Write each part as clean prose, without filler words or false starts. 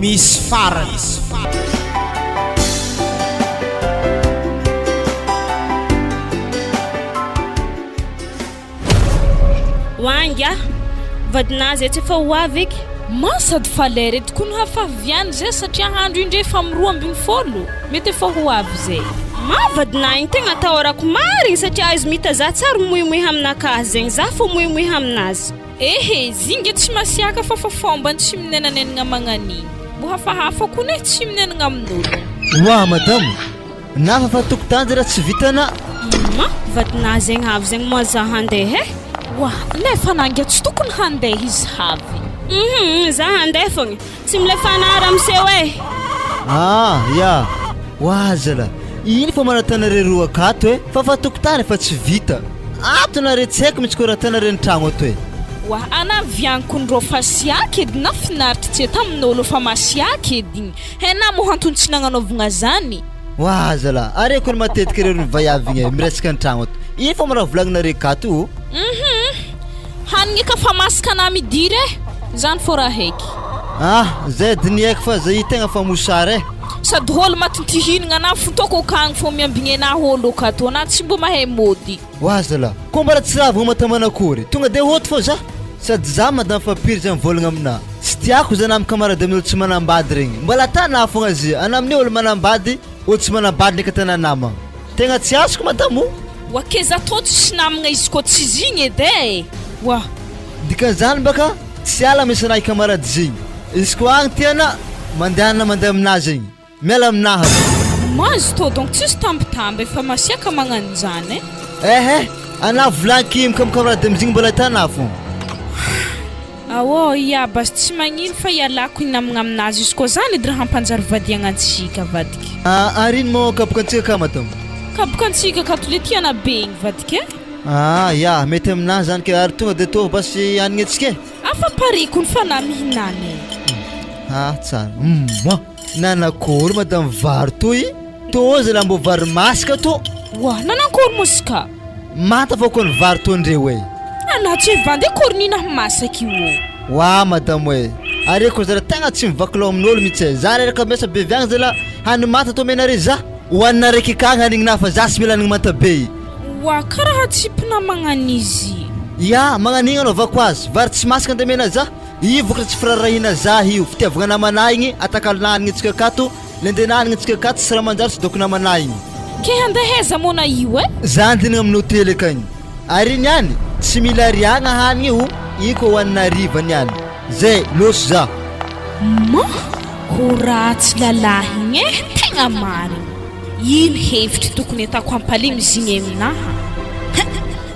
Misy farany. Oa ingahy, vadinà zay tsy efa ho avy eky. Ma sady fa lera eto koa no hafaviany zay satria andro indray efa am 12, mety efa ho avy zay. Ma vadinà igny tegna atahorako marigny satria izy mita za tsary mimoimoiha aminakahy zegny, za fô moimoiha aminazy. Ehe, zinga tsy masiaka fa fa fombany tsy minenanenagna magnan'igny. Mbo hafahafa kony e, tsy minenagna amin'ologno. Oa madamo, na fa tokotany zara tsy vitana. Ma, vadinà zegny avy zegny moa za handeha e. Oa, nefa anà ngia tsy tokony handeha izy havy. Hum, za handeha fogna. Tsy milefa anà ramose e. Ah, ya. Oa zala, ino fa manatana roa akato e? Fa fa tokotany fa tsy vita. Ato nare tsy haiko mihitsy koa raha tanare ny tragno ato e. Oa, anà vianiko ndrô fa siaky edy na finaritry tsy tamin'ôlo fa masiaky edy igny. Henà moa antony tsy nagnanaovagna zany? Oa zala, areko ny matetiky reo ny vaiavy igny e, miresaka ny tragno ato. Ino fa mora volagninare akato o? Hum, hanigny ka fa masaka anà midiry e, zany fô raha haiky. Ah, zay dinihako fa zay tegna fa mosary e. Sady ôlo matintihinagna anà fotoko akagny fô miambigny anà ôlo akato, anà tsy mbô mahay môdy. Oa zala, koa mbola tsy ravagna matamanakôry, tonga de ôty fô za. Sady za madame fa pire za mivôlagna aminà. Tsy tiako za na mikamarady amin'olo tsy manambady regny. Mbola atanà fogna zia, anà amin'io olo manambady, olo tsy manambady ndraiky atanà namagna. Tegna tsy azoko madame o! Oa keza tô tsisy namagna izy koa tsy zigny edy e! Oa. Dikan'izany baka tsy ala misy anah hikamarady zegny. Izy koa agny tiana, mandehana mandeha aminah zegny. Miala aminaha aloha. Mazy tô donc tsisy tambitamby efa masiaka magnanjany e. Ehe, anah volagniky mikamarady amizigny mbola ahitanah fogna. Aô ia basy tsy magnino fa ialako i namagna aminazy izy koa zany edy raha hampanjary vadiagna antsika vadika. Ah ary ino moa kapoka antsika ka madama? Kapoka antsika ka to le tiana be igny vadika e. Ah ya, mety aminahy zany ke ary tonga de ataovy basy hanigny antsika e. Afa pareko ny fanahy mihinana e. Ah tsara, mouah. Nanakory madame vary toy? Tô zala mbô vary masaka tô. Oa, nanankory moa izy ka? Manta fô kony vary tô ndreo e. Anà tsy vandy akory nina masaka io ô. Oa madame e, are ko zala tegna tsy mivaky loha amin'olo mitsy e, za reraka miasa be avy agny zala hany manta tô omenare za, hohanina raiky akagny hanigna fa za tsy mila hanigny manta be. Oa, karaha tsy mpinamagna an'izy. Ya, magnanigny anaovako azy, vary tsy masaka nde omena za. Io vokatra tsy firarahina zah io, fitiavagna namana igny atakalona hanigny antsika akato, le ndena hanigny antsika akato tsy raha manjary tsy doko namana igny. Ke handeha aiza moa na io e? Zah andinagna amin'ny hotely akagny ary niany tsy mila riagna hanigny io, io koa hohanina hariva niany, zay, lôso zah. Ma, ko ratsy lalahy igny e, tegna marigny. Ino hevitry tokony atako hampalemy zigny aminaha? Hein!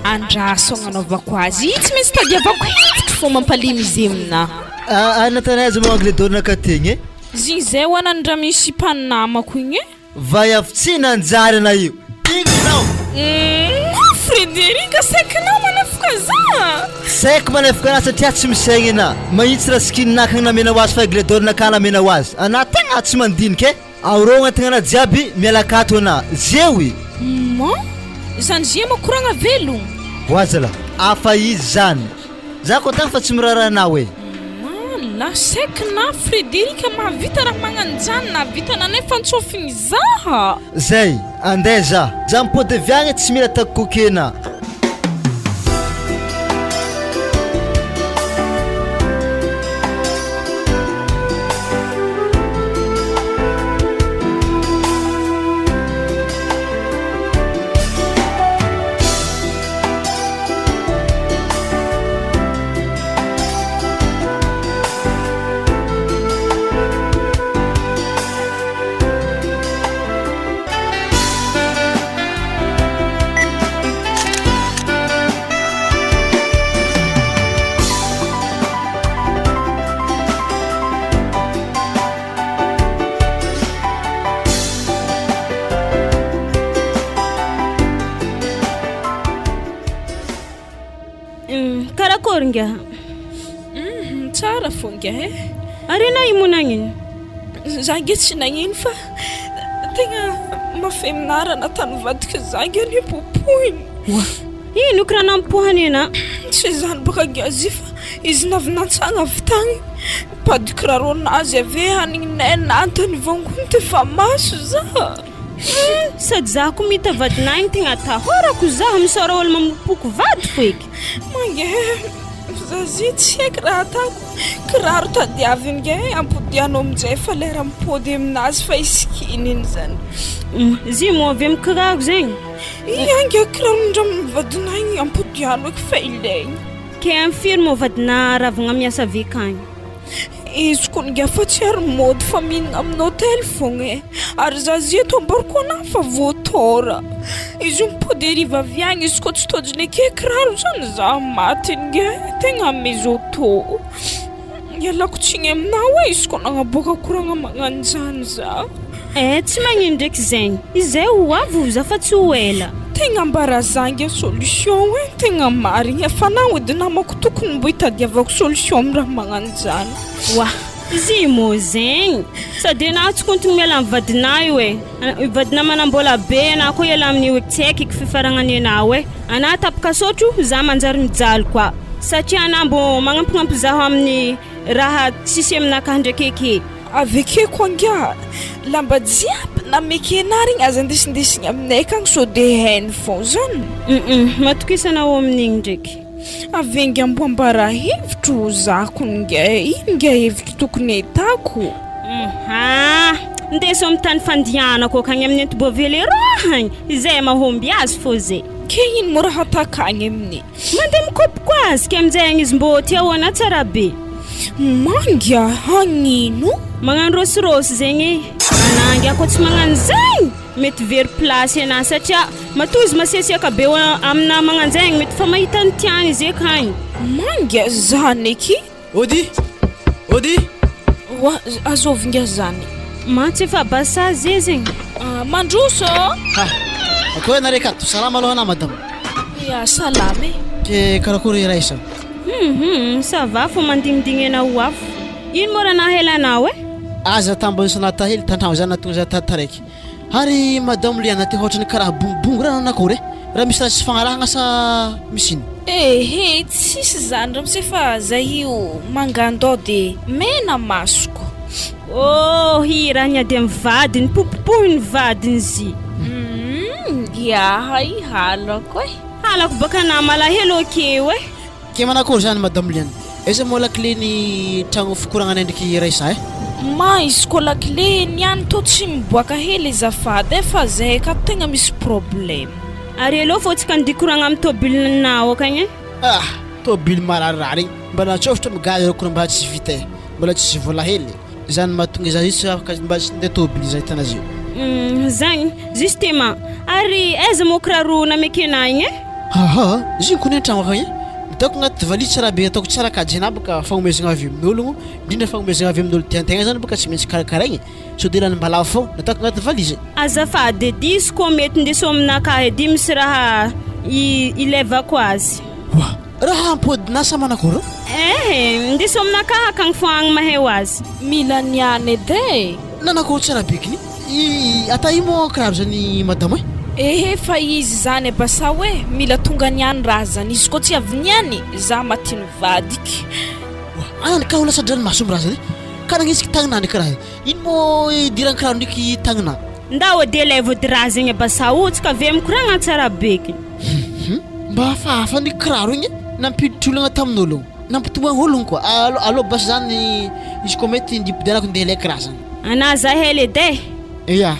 Andraso agnanaovako azy, tsy maintsy tadiavako hevitry fô mampalemy izy aminaha. Ary Natana aiza moa angle d'or nakategny e? Zigny zay hoa nandramin'ny sipa namako igny e. Vaiavy tsy nanjary ana io. Ino ianao? Humm Frederic saiky nao manefoka za. Saiky manefoka anah satria tsy misaigny anah. Mahitsy raha skin nakagny namena ho azy fa aigle d'or nakah namena ho azy. Anah tegna tsy mandinika e. Aorogna tagnana jiaby miala akato ana zeoy. Maman, zany zia ma koragna velogno. Oa zala, afa izy zany. Za ko tagny fa tsy miraharaha anao e. Maman, la saiky na Frederic mahavita raha magnanjany nahavita nanefa antsofigny zaha. Zay, andeha za. Za mipody avy agny tsy mila takokena. Karakôry ngiahy? Tsara fô ngiahy e. Ary anao io moa nagnino? Za nge tsy nagnino fa tegna mafy aminahy raha nataon'ny vadiko za nge nipopohiny. Oa! Ino kiraha nampipohany anà? Tsy zany bôka ngiahy izy fa izy navy nantsagna avy tagny. Mpady kiraronazy ave hanigninay nantany vangony tefa maso za. Hum, sady za ko mita vadinah igny tegna atahorako za, misaora olo mamopoko vadiko eky. Mangehy, za zy tsy haiko raha atako, kiraro tadiaviny nge ampodianao aminjay fa lera mipody aminazy fa isikininy zany. Hum, zy moa avy amy kiraro zegny? Ia nge kiraro ndra vadinah igny ampodiano eky fa ilaigny. Ke amy firy moa vadinah ravagna miasa avy akagny? Izy ko nge fa tsy ary mody fa mihinagna amin'ny hôtel fogna e. Ary za zy eto ambarako anah fa voatora. Izy io mipody hariva avy agny izy koa tsy tojiny ake kiraro zany za maty nge tegna mizoto. Ialako tsiny aminao e izy koa nagnaboaka koragna magnano zany za. Eh tsy magnino ndraiky zegny, izay ho avy za fa tsy ho ela. Tegna ambara za nge solution e, tegna marigny fa anao edy namako tokony mbo hitadiavako solution amin'ny raha magnano zany. Oa, izy mô zegny, sady anah tsy kontiny miala amin'ny vadinah io e, vadinah manambola be anah koa hiala amin'io eky tsy haiko eky fifaragna anao e, anah tapaka sotro za manjary mijaly koa satria anah mbô magnampignampy zaho amin'ny raha tsisy aminakahy ndraiky eke. Avy ake koa angaha lamba jiaby namekenah regny aza andesindesigny aminay akagny sao de hainy fô zany. Hum matokisa anao amin'igny ndraiky. Avy enga mbo ambara hevitro za kony nge ino nge hevitro tokony atako. Ha, ndeso amin'ny tany fandianako akagny amin'ny antiboavelero agny, izay mahomby azy fô zay. Ke ino moa raha atakagny aminy? Mandeha mikopoko azy ke aminjay agny izy mbô tia hoana tsara be. Mangia hagnino? Magnano rôsirôsy zegny e. Anah ngiahy koa tsy magnano zegny mety very place anah satria matoa izy masiasiaka be aminah magnano zegny mety fa mahita ny tiany izy akagny. Mangia zany eky. Ody! Ody! Oa, azovy ngiahy zany. Mantsy efa basa ze zegny. Ah, mandroso ô! Ha! Akory anareo akato? Salama aloha anah madame. Ya, salama e. Ke karakory Raissa? Hum hum, ça va fô mandingindigny anao ho avy. Ino moa raha nahela anao e? Aza tambiny sy nata hely tantragno zany nahatonga za taraiky. Ary madame Liana ty hoatrany karaha bongobongo raha nanakory e? Raha misy raha tsy fagnarahagna sa misy ino? Ehe, tsisy zany ramose fa zay io mangandao de mena masoko. Oh hi raha niady amin'ny vadiny, popopohiny vadiny zy. Humm iaha i halako e. Halako baka na malahelo akeo e. Ke manakory zany madame Liana? Aiza moa lakile ny tragno fikoragnanay ndreky Raissa eh? Ma izy koa lakile niany tô tsy miboaka hely azafady eh fa zahay akato tegna misy problème. Ary aleo fô tsika andeha hikoragna amin'ny tôbilinao akagny eh. Ah! Tôbily mararirary igny mba natsôfotro amy gaz reo koa mba tsy vita eh! Mbola tsisy vola hely zany mahatonga za io tsy afaka mba tsy ndeha tôbily za hitanazy io. Hum zagny, justement, ary aiza moa kiraro namekena igny eh? Aha, izy io kony an-tragno akagny eh, ataoko agnaty valizy tsara be ataoko tsara kajina aby ka fagnomezagna avy amin'ologno, indrindra fagnomezagna avy amin'olo tian-tegna zany bôka tsy maintsy karakaraigny sao de lanim-balavo fô, nataoko agnaty valizy. Azafady edy izy koa mety ndeso aminakahy edy misy raha ilevako azy. Oa! Raha ampodina sa manakory? Ehe, ndeso aminakahy akagny fô agny mahay ho azy. Mila niany edy e! Nanakory tsara be kny? I ata io moa kiraro zany madama e? Ehe fa izy zany abasao e, mila tonga niany raha zany, izy koa tsy avy niany, za maty ny vadiky. Oa, any ka ho lasa-dranomaso raha zany, ka nagnisiky tagnana ny kiraha, ino moa idiran'ny kiraro ndraiky tagnana? Ndao edy alaivo edy raha zegny abasao, tsy ka ve mikoragna tsara beky. Hum, mba hafahafa ny kiraro igny e, nampiditra olagna tamin'ologno, nampitomagny ologno koa, alô alô basy zany izy koa mety ndipodianako ndeha ilay kiraha zany. Anà za hela edy e. Ya.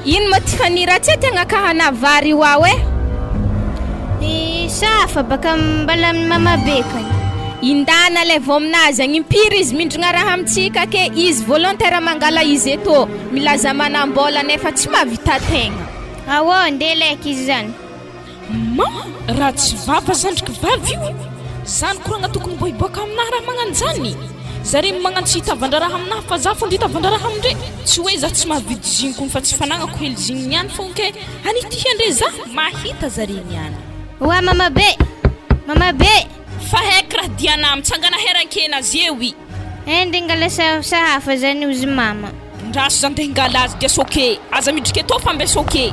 Ino moa ty fanira tsy tegna kahana vary io ao e? Safa baka mbala amin'ny mama bekany. Indana alaivo aminazy agny impiry izy mindrogna raha amintsika ke izy volontaire mangala izy eto milaza manambola nefa tsy mahavita tegna. Aô, ndeha laiky izy zany. Ma, ratsy vava zandriko vavy io! Zany koragna tokony mbô hiboaka aminah raha magnanjany! Zare magnano tsy hitavandraraha aminah fa za fô nditavandra raha amindre! Tsy hoe za tsy mahavidy zigny kony fa tsy fanagnako hely zigny niany fô ke anitihy andre za mahita zare niany. Oa mama be! Mama be! Fa heky raha dianà mitsangana herankena azy eo i. Eh nde ngala sahafa zany ozy mama. Ndraso za nde hingala azy dia soke aza midrika eto fa mbe soke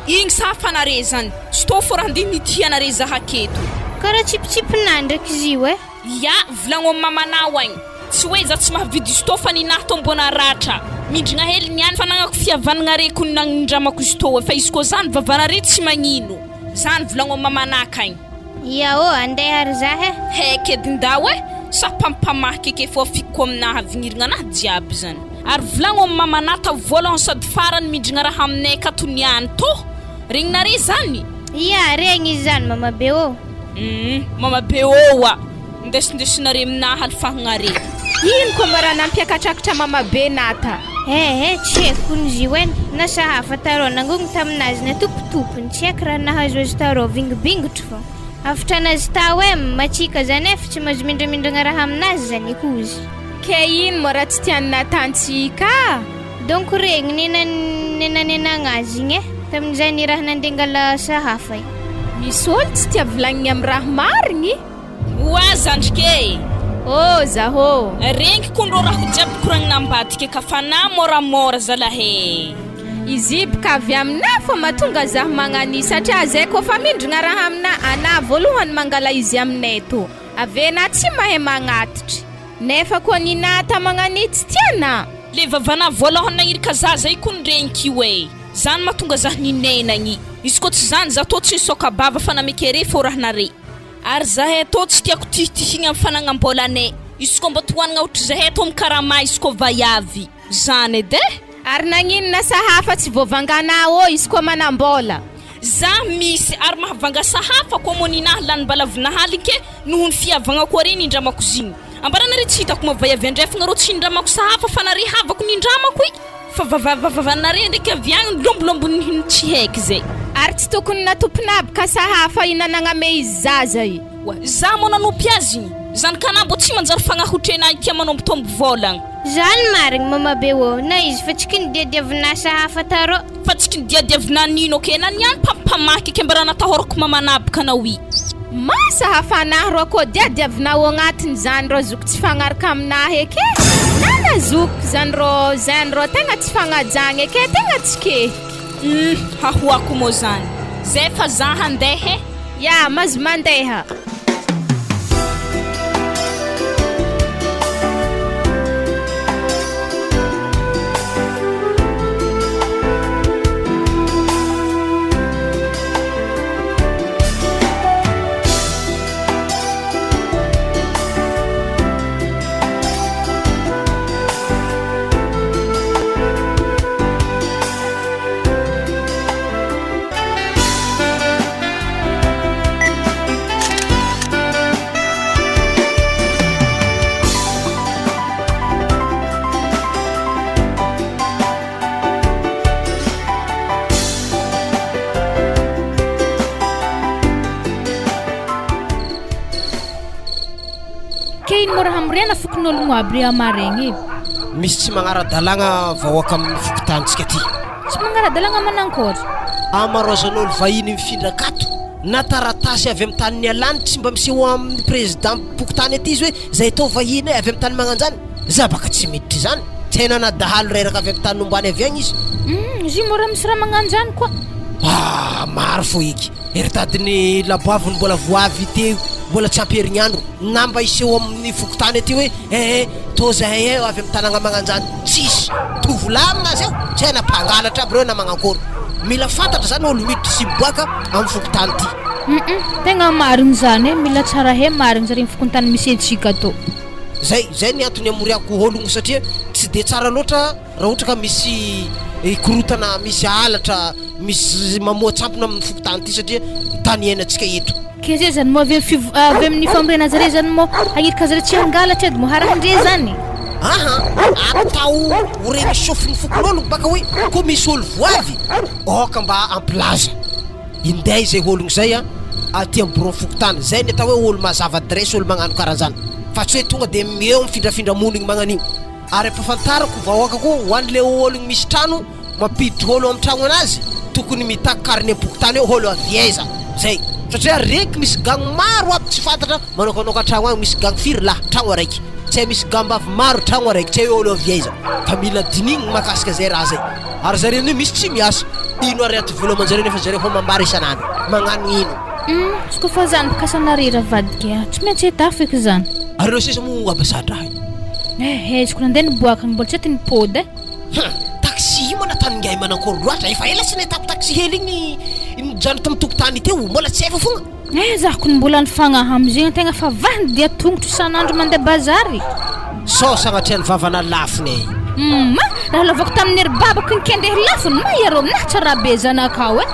igny sahafa nare zany tsy tô fô raha nde nitihy anare za haketo. Karaha tsipitsipinà ndraiky izy io eh. Ya, volagno am mamanao agny. Tsy hoe za tsy mahavidy izy tô fa ninahy tô mbô naratra. Mindrigna hely niany fanagnako fihavanagna reko nagnindramako izy tô fa izy kô zany vavanare tsy magnino. Zany volagno am mamanaka agny. Ia ô, andeha ary zah eh. Heky edy ndao eh, sa mpampamaha keke fô afikiko aminah havignirigna anah jiaby zany. Ary volagno am mamanah tao voalohany sady farany mindrigna raha aminay akato niany tô. Regninare zany? Ia, regny izy zany mama be ô. Humm mama be oa! Ndesindesinare aminahy alifagnare. Ino koa mba raha nampiakatrakatra mama be nata? Eh eh tsy haiko kony izy io en, na sahafa tarô nangogno taminazy natopitopiny tsy haiko raha nahazo azy tarô vingibingitry fô afitranazy tao em, matsika zany eh fa tsy mahazo mindramindragna raha aminazy zany akozy. Ke ino moa raha tsy tian'i Nathan tsy hika? Donc regny nenanenagna azy igny eh, tamin'izay niraha nandeha ngala sahafa eh. Misy olo tsy tia volagnigny amy raha marigny. Oa zandriko e! Ô zaho! Regny kony rô raha jiaby koragnina ambadika ka fa na môramôra zalahy e! Izy bka avy aminah fô matonga zah magnani satria zay kôfa mindrigna raha aminah anah voalohany mangala izy aminay tô ave anah tsy mahay magnatitry nefa koa ninah ta magnani tsy tianah. Le vavanah voalohany nagnirika zaza io kony regniky io e! Zany mahatonga zah ninenagny. Izy koa tsy zany zah tô tsy nisoka-bava fa namekere fô raha nare. Ary zahay tô tsy tiako tihitihigna am fanagnam-bôlanay. Izy koa mba tohanagna ohatry tô mikarama izy koa vaiavy. Zany edy e! Ary nagnino sahafa tsy voavanganà ô izy koa manam-bôla? Zah misy ary mahavanga sahafa koa moa ninahy lanim-balavinahaly ke noho ny fihavagna koa re nindramako zigny. Ambaranareo tsy hitako ma vaiavy andrefagna rô tsy nindramako sahafa fa nare havako nindramako i! Fa vavavavavanare ndraiky avy agny lombolombo tsy haiky zay. Ary tsy tokony natopin'aby ka sahafa i nanagname izy zaza i. Oa, za moa nanopy azy igny. Zany kanà mbô tsy manjary fagnahotrena ahy tia manombotombo vôlagna. Zany marigny mama be ô, na izy fa tsy kinidiadiavinà sahafa tarô. Fa tsy kinidiadiavinà nino ke na niany mpampamaky ke mba raha natahorako mamanabaka anao i. Masa hafanà rô kô diadiavinao agnatiny zany rô zoky tsy fagnaraka aminah eky e! Nana zoky zany rô zany rô tegna tsy fagnajagna eky e tegna tsy kehiky. Humm hahoako mô zany. Zay fa za handeha e! Ya, mazo mandeha. Ke ino moa raha hamoriana fokonologno aby re amaregny e? Misy tsy magnara-dalàgna vahoaka amin'ny fokontanintsika aty. Tsy magnara-dalàgna manankôry? Amarozan'olo vahiny mifindra akato na taratasy avy amin'ny tany nialany tsy mba miseho amin'ny président-pokontany aty izy hoe zay atao vahiny e avy amin'ny tany magnanjany. Za baka tsy miditra izany. Tsy hainao na dahalo reraka avy amin'ny tany nombany avy agny izy. Hum, izy io mora misy raha magnanjany koa. Ah, maro fô eky. Ery tadin'ny laboaviny mbola voavy teo, mbola tsy ampy herignandro. Na mba hiseho amin'ny fokontany aty hoe eh eh, tô zahay eh avy amin'ny tanagna magnanjany. Tsisy. Tovolahy aminazy eo, tsy hay na mpangalatra aby reo na magnankôry. Mila fantatra zany olo miditra sy miboaka amin'ny fokontany ty. Hum hum, tegna marigny zany e, mila tsara he marigny zare ny fokontany misy antsika tô. Zay, zay ny antony amoriako ologno satria tsy de tsara loatra raha ohatra ka misy korontana, misy halatra, misy mamoa-tsampona amin'ny fokontany ity satria tany iainantsika eto. Ke zay zany moa avy amin'ny fivo- avy amin'ny famoriana zare zany moa hagnirika zare tsy hangalatra edy moa harahin-dre zany. Aha, atao ho regny sofin'ny fokonologno baka hoe koa misy olo voavy, aoka mba hampilaza. Inday izay ologno izay an, aty amin'ny biraon'ny fokontany. Zay ny atao hoe olo mazava adresse, olo magnano karaha zany. Fa tsy hoe tonga de eo mifindrafindra monigny magnan'io. Ary ampafantariko vahoaka koa ho an'le ologno misy trano mampiditry olo amin'ny tragno anazy, tokony mitaky karnem-pokontany hoe olo avy aiza. Zay. Satria reky misy gang maro aby tsy fantatra manokanoka tragno agny, misy gang firy lahy tragno araiky, tsy hay misy gam-bavy maro tragno araiky, tsy hay hoe olo avy aiza. Ka mila dinihigny mahakasika zay raha zay. Ary zareo amin'io misy tsy miasa. Ino ary ato vola aman-jareo nefa zareo homam-bary isan'andro. Magnano ino? Hum, izy koa fa zany mpikasa narira vadika a, tsy maintsy hita feky zany. Ary ireo sisa moa abasan-draha io. Eh, izy ko nandeha niboaka mbola tsy hita nipody eh. Hum, taxi io moa nataon'ingahy manankory loatra, efa ela tsy nahitako taxi hely igny nijano tamin'ny tokotany teo, mbola tsy efa fogna. Eh za kony mbola nifagnaha amizegny tegna fa vahiny dia tongotro isan'andro mandeha bazary. Sao sagnatria ny vavana lafiny e. Humm raha lovako tamin'ny ry babako igny kendrehy lafiny ma iareo aminahy tsara be zanakao eh.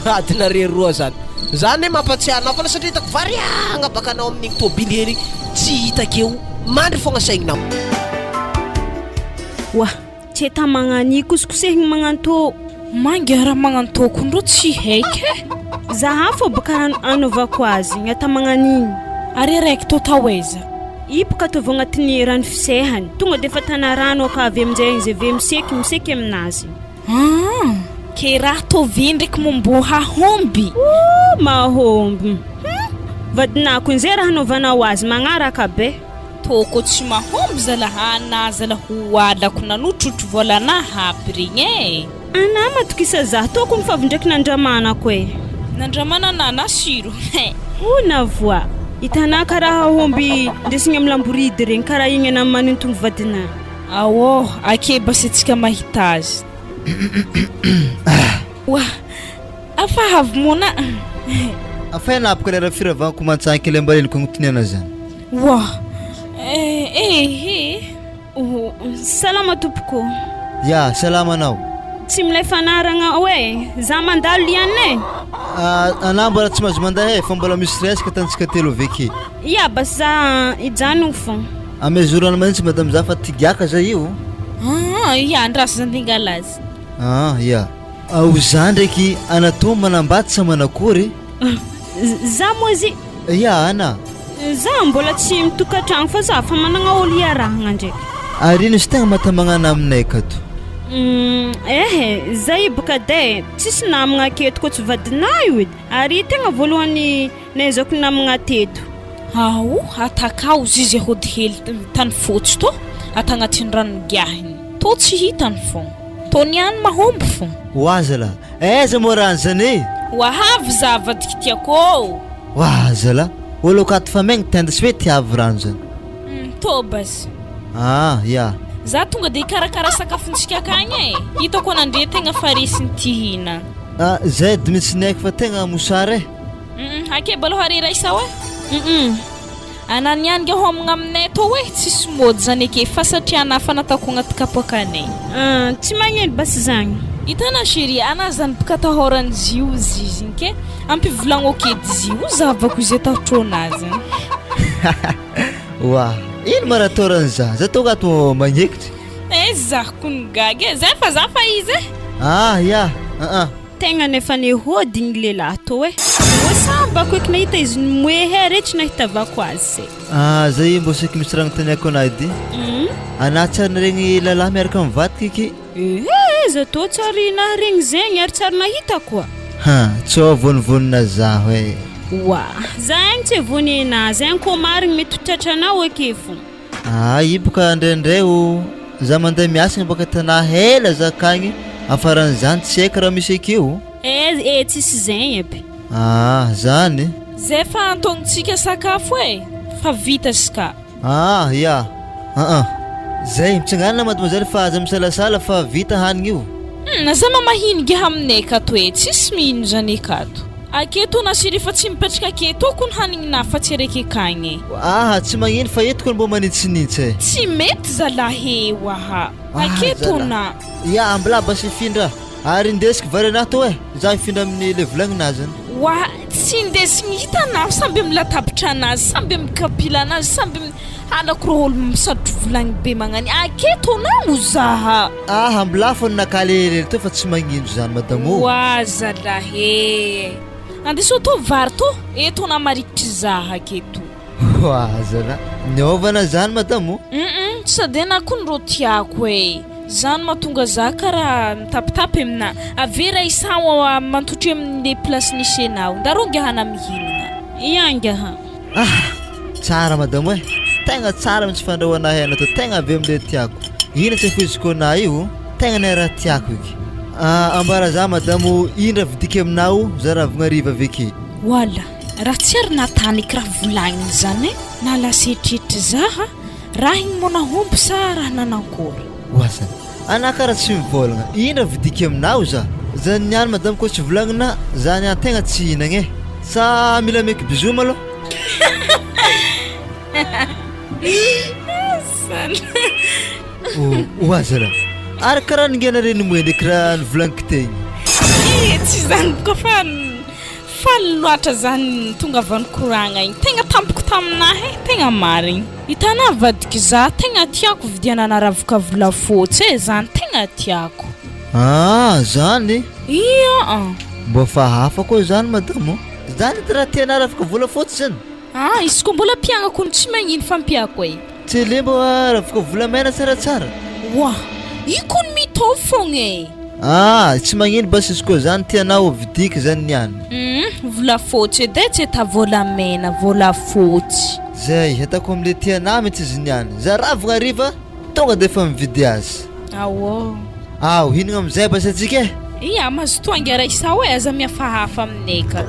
Adinareo roa zany. Za anie mampatsiahy anao foana satria hitako variagna baka anao amin'igny tôbily hely igny tsy hita akeo mandry fogna saigninao. Oa! Tsy eta magnani kosikosehigny magnantô. Manga raha magnantô ko ndrô tsy haiky e. Zahà fô baka anaovako azy ny ata magnanigny. Ary araiky tô tao aiza? I boka ataovy agnatin'ny rano fisehany. Tonga de efa tana rano aka avy aminjay izy avy eo miseky miseky aminazy. Aa! Ke raha tô ve ndraiky moa mbô hahomby? Ooh mahomby! Hum! Vadinà ko nzay raha anaovanao azy magnaraka be. Tôko tsy mahomby zalah anah zalah ho alako nanotrotro vôlanah aby regny e. Anah matokisa zah tôkony fa avy ndraiky nandramanako e. Nandramana anah nasiro he. Oh Navoa, hitanah karaha omby ndesigny am lamboridy regny karaha igny anah manintogno vadinah. Aô, ake basy antsika mahita azy. Oa, afa avy mona. Afa ianapaka lera firavako mantsaky le mba reliko agnontoniana zany. Wah! Eh eh! Oh, salama tompoko. Ya, salama anao. Tsy milay fanaragna ao e. Za mandalo ihany e. Ah, anah mbola tsy mahazo mandeha e, fa mbola misy resaka tantsika telo avy ake. Ya, basy za hijanogno fô. Amezo rano mahintsy madame za fa tigiaka za io. Ah, ya, andraso za ndeha hingala azy. Ah, ya. Ao za ndraiky anatô manambady sa manakory? Za moa zy. Ya ana. Za mbola tsy mitokatragno fa za fa managna olo iarahagna ndraiky. Ary ino izy tegna matamagnana aminay akato? Ehe, zay boka de tsisy namagna aketo koa tsy vadinay io edy, ary tegna voalohany nahaizako namagna teto. Ao, atakao izy hody hely tany fotsy tô, ata agnatin'ny rano nigiahiny tô tsy hitany fô, tô niany mahomby fô. Oazala, Aiza moa raha zany e? Ho ahavy za avadiky tiako ô! Wah zala, olo akato fa maigny tenda sy hoe tiavy rano zany. Hum, tobas. Ah, ya. Za tonga de hikarakara sakafontsika akagny e! Hitako anandre tegna fa resiny ty hina. Ah, zay edy mitsy ny haiko fa tegna mosary e. Hum, ake baloha re raisa oe. Hum. Ana niany nga homagna aminay tô eh, tsisy mody zany eke fa satria ana fa nataoko agnaty kapoakanay. Ah, tsy magnino basy zagny. Hitanao chérie, ana zany boka atahorany zio zizy igny ke, ampivolagno kedy zio zahavako izy atahotrônazy. Oa, ino ma raha atahorany za? Za tonga ato magnekitry. Eh, za kony gaga eh, zay fa za fa izy eh. Ah, ya, ah ah. Tegna nefa nihody igny lehilahy tô eh. Mbô sambako eky nahita izy nimoehy re tsy nahitavako azy se. Ah, zay mbô saiky misy raha agnontaniako anah edy. Anah tsy ary naregny lalahy miaraka amy vadiko eky. Ehe, za tô tsy ary naharegny zegny ary tsy ary nahita koa. Ha, tsô vonivonina zaho eh. Oa, za agny tsy vony enah, zegny kô marigny mety ho tratranao ake fô. Ah i boka ndraindray o za mandeha miasa agny baka tanà hela za akagny afaran'izany tsy haiko raha misy akeo. Eh eh tsisy zegny aby. Ah zany. Zay fa antognontsika sakafo e! Fa vita izy ka. Ah ya ah ah zay mitsangana mademoiselle fa aza misalasala fa vita hanigny io. Hum aza mamahiny ngiahy aminay akato e! Tsisy mino zany akato. Aketo Nasiry efa tsy mipetraka aketo ao kony hanigna fa tsy araiky akagny e. Aha tsy magnino fa eto kony mbô manintsinintsy e. Tsy mety zalahy eo aha. Aketo na. Ya ambilà basy hifindra ary indesiko vary anah tô e, za hifindra amin'ny le volagnina azany. Wa, tsy indesigny hitanao samby amin'ny latabatra anazy, samby amin'ny kapila anazy, samby amin'ny halako rô olo misatro vilagny be magnany aketo anao zaha. Ah, mbola fô ny nakaly helihely teo fa tsy magnino zany madame ô. Wa zalahy e! Andeso atao vary tô, eto anah marikitry zaha aketo. Wa zalahy, niovana zany madame ô. Hum sady anah kony rô tiako e! Zany mahatonga za karaha mitapitapy aminah. Avy raha isaho mantotry amle place nisy anao. Nda rô ngiaha mihinagna. Ia ngiaha. Ah! Tsara madame e! Tegna tsara mihitsy fandrahoana hena tô, tegna avy amle tiako. Ino tsy afoiziko anah io, tegna ny raha tiako eky. Ah, ambara za madame ô, ino raha vidiko aminao, za ravigna hariva avy ake. Wala, raha tsy ary nahatany eky raha volagniny zany e, na lasa eritreritry zaha, raha igny moa nahomby sa raha nanankory? Oasana, anah kara tsy mivôlagna, ino raha vidiko aminao za? Zany niany madame kô tsy volagnina, za niany tegna tsy hihinagna e! Sa mila ameko bisous malôha? Oasana, ary karaha ningaina regny moe ndraiky raha nivolagniko tegny. Ie, tsy zany boka fa Faly loatra zany tonga vao nikoragna igny, tegna tampoko taminahy e, tegna marigny. Hitanà vadiky za tegna tiako vidianana ravoka volafotsy e, zany tegna tiako. Ah zany? Ia an. Mbô fa hafa koa zany madama ô. Zany edy raha tianà ravoka volafotsy zany? Ah izy koa mbola mpiagnako no tsy magnino fa ampiako e. Tele mba ravoka volamena tsaratsara. Oa! Io kony mitovy fogna e! Ah! Tsy magnino basy izy koa zany tianao vidiko zany niany. Hum! Volafotsy edy e tsy eta volamena, volafotsy. Zay, ataoko amle tianà mintsy izy niany. Za ravogna hariva tonga de efa mividy azy. Ao. Ao, hinagna amizay basy atsika e! Ia, mazotoa angaha Raissa e, aza mihafahafa aminay ka.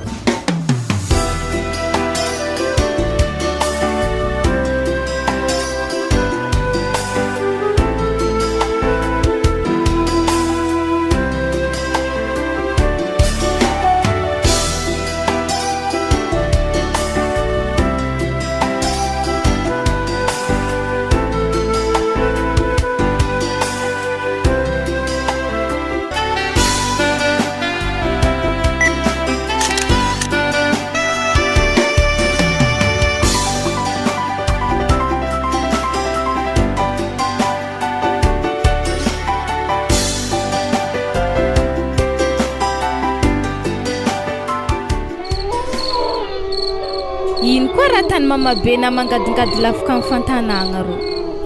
Ino koa raha tany mamabe na mangadingady lafika amin'ny fantanagna rô?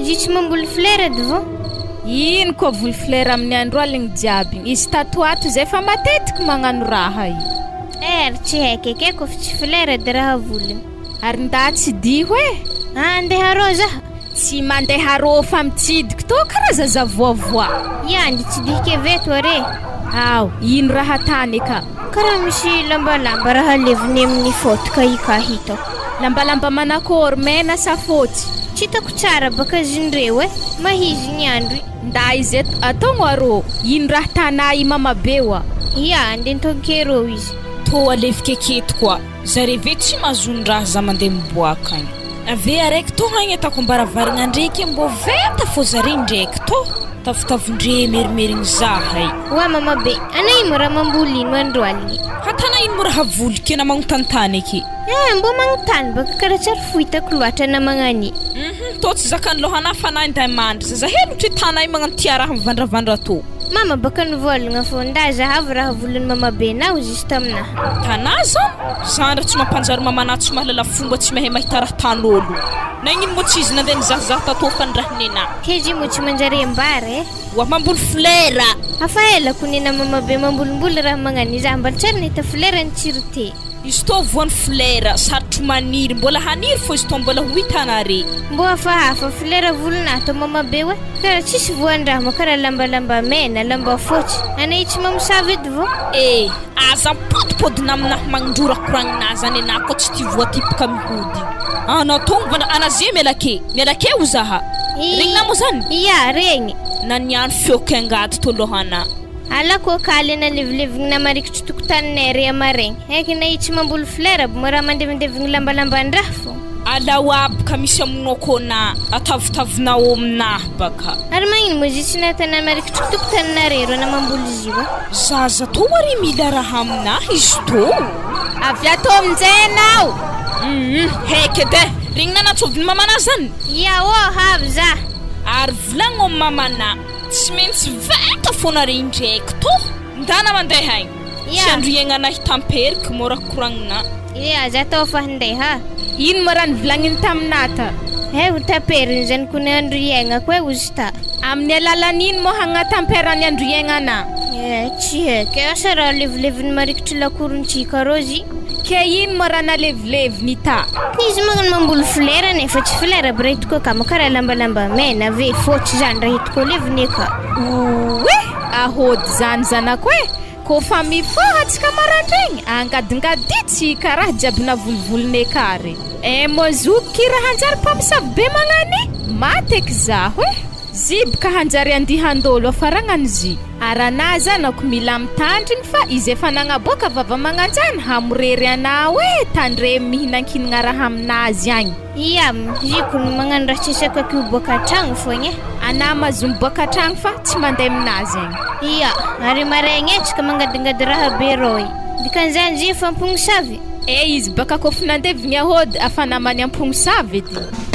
Izy tsy mamboly fleur edy vô? Ino koa voly fleur amin'ny andro aligny jiaby igny? Izy tato ato zay fa matetiky magnano raha io. Eh ary tsy haiko eky eh, kôfa tsy fleur edy raha voliny. Ary ndà tsy diho eh! Ah andeha arô zaho. Tsy mandeha arô fa mitsidiky tô karaha zaza voavoa. Ia andeha hitsidika avy eto are. Ao, ino raha tany eka? Karaha misy lambalamba raha levony amin'ny fôtoka i ka hitako. Lambalamba manakôry, mena sa fôtsy? Tsy hitako tsara baka zindreo e! Mahizy ny andro i. Nda izy eto ataogno arô, ino raha tanà i mamabe oa? Ia, andeha nitaoke rô izy. Tô alefika aketo koa, zare ve tsy mahazon-draha za mandeha miboaka agny. Ave araiky tô agny ataoko am-baravaragna ndreky mbô venta fô zare ndraiky tô tavitavin-dre merimerigny zahay. Oa mamabe, ana ino raha mamboly ino andro aligny? Hatana ino raha voly kena magnontanitany eky? Eh, mbô magnontany baka karaha tsy ary fohitako loatra na magnani. Hum, tô tsy zakan'ny lohanahy fanahy nday mandry zaza helotry tanay magnano tia raha mivandravandra tô. Mama baka nivôlagna fô nda zahavo raha volin'ny mamabe nao juste aminahy. Tanà zany? Zany raha tsy mampanjary mamanà tsy mahalala fomba tsy mahay mahita raha tan'ôlo. Nagnino moa tsy izy nandeha nizahazaha tatô fa ny raha nenà. K'ezy moa tsy manjary ambara eh. Oa mamboly flera. Hafa ela ko nena mamabe mambolimboly raha magnani za mbola tsy ary nahita flera nitsiry te. Izy tô voany flera, sarotro maniry, mbola haniry fô izy tô mbola ho hitanare. Mbô hafahafa flera volonà tô mamabe oe, kara tsisy voandraha moa kara lambalamba mena, lamba fotsy, ana io tsy mamosavy edy vô? Eh! Aza mipodipodina aminah magnindrora koragninah zany anah koa tsy tia voatipoka mihodigny. Anao tô mivandra ana ze miala ke, miala ke ho zaha. Regninah moa zany? Ia, regny. Na niany feoko angady tô lohanah. Alako akaly nalevilevignina marikitry tokotaninay ary amaregny. Eky na i tsy mamboly fleur aby moa raha mandevindevigny lambalamban-draha fô. Alao aby ka misy amonoko na atavitavinao aminah baka. Ary magnino moa izy tsy nahitana marikitry tokotaninareo reo na mamboly izy io a? Zaza tô ary mila raha aminah izy tô. Avy ato aminjay anao. Hum, heky edy e! Regny nanantsovin'i mamanà zany? Ia ô, avy za. Ary volagno amy mamanà, tsy maintsy vita fôna regny ndraiky tô! Ndana mandeha agny! Ia. Tsy andro iaignanà hitamperika mora koragnina. Ia, za tô fa handeha. Ino ma raha nivolagniny taminà ta? He, ho taperiny zany kony andro iaignako e, ozy ta. Amin'ny alalan'ino moa hagnatamperany andro iaignanà? Eh, tsy haiko e, asa raha levileviny marikitry lakorontsika rô zy. Ke ino moa raha nalevileviny ta? Izy magnano mamboly folera nefa tsy folera aby raha hitako akama karaha lambalamba mena ve fotsy zany raha hitako leviny eka. Oue! Ahody zany zanako e! Kôfa mifoha antsika maraindraigny, angadingadia tsy karaha jiaby navolivoliny eka re. Eh mô zoky ki raha hanjary mpamosavy be magnany, maty eky zaho e! Ziby ka hanjary andihan-dôlo afaragnany zy. Ary anà zanako mila mitandrigny fa izy efa nagnaboaka vava magnanjany hamorery anao e, tandremo mihinankinagna raha aminazy agny. Ia, ziko no magnano raha tsy asako akio boaka an-tragno fogna e. Anà mahazo miboaka an-tragno fa tsy mandeha aminazy agny. Ia, ary maraigny e tsika mangadingady raha be rô i. Dikan'izany zy efa ampognosavy? Eh izy baka kôfa nandevigny ahôdy afa namany ampognosavy edy.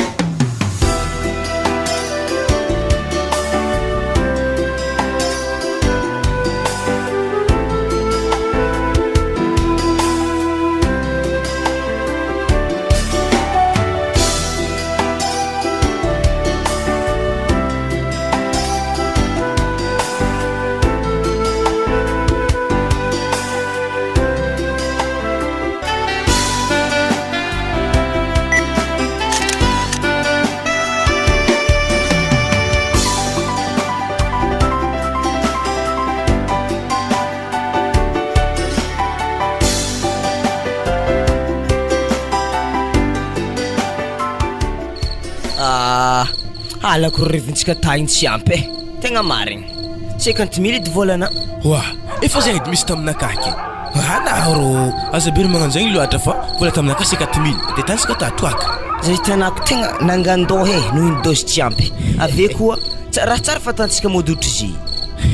Ah, halako ry revintsika tagny tsy ampy e. Tegna marigny. Cinquante mille edy vôlana. Oa, efa zegny edy misy taminakahy ke. Ana rô, aza be ry magnano zegny loatra fa vola taminakahy cinquante mille de tantsika tato aka. Zay hitanako tegna nangandôha e noho ny dôzy tsy ampy. Avy eo koa, tsa- raha tsara fatantsika mody ohatry zy.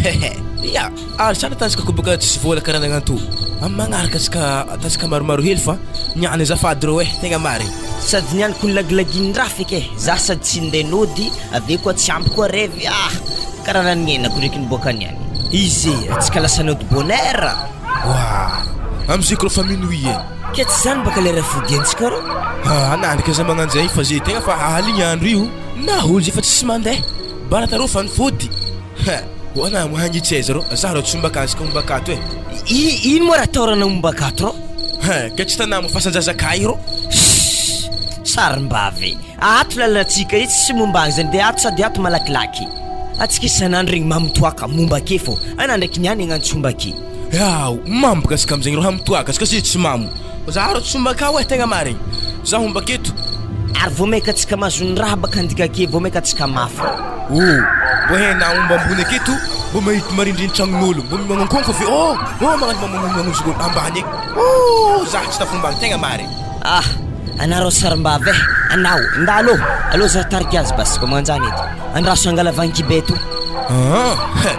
Hehe, ya, ary tsara tantsika koa bôka tsisy vôla karaha nagnanto. Amin'ny magnaraka antsika atantsika maromaro hely fa niany azafady rô e, tegna marigny. Sady niany ko nilagilagin-draha feky e, za sady tsy ndeha nody, avy eo koa tsy ampy koa revy ah! Karaha nanienako ndraiky niboaka niany. Izy e, antsika lasa nody bonne heure. Oa! Amizay ko fa minuit e. Ke tsy zany baka lera fodiantsika rô? Ah, nandrika za magnanjay fa ze tegna fa aligny andro io, na olo zay fa tsisy mandeha, bara tarô fa nifody. Ha! Ho anah mo hagnitsy aiza rô? Za rô tsy homba akany ka homba akato e. I ino moa raha atahorana homba akato rô? Ha! Ke tsy tanà mo fasan-jaza kay rô? Sss! Sarimbavy, ato lalantsika io tsy momba agny zany de ato sady ato malakilaky. Atsika isan'andro regny mamo toaka momba ake fô, anah ndraiky niany agnano tsy homba ake. Ao, mamo baka tsika amizegny rô hamo toaka tsika se tsy mamo. Za rô tsy homba akao e, tegna marigny. Za homba aketo. Ary vao maika tsika mahazo ny raha baka andika ake vao maika tsika mafy rô. Oh, mbô hainà homba ambony aketo, mbô mahita marindriny tragnon'olo, mbô magnankônko ave, oh, oh magnano magnonzogno ambany e, oh, za tsy tafomba agny, tegna marigny. Ah, anareo sarimbavy e, anao, ndalo, aleo za tariky azy basy, ko magnanjany edy. Andraso angala vankibe to. Ah, he,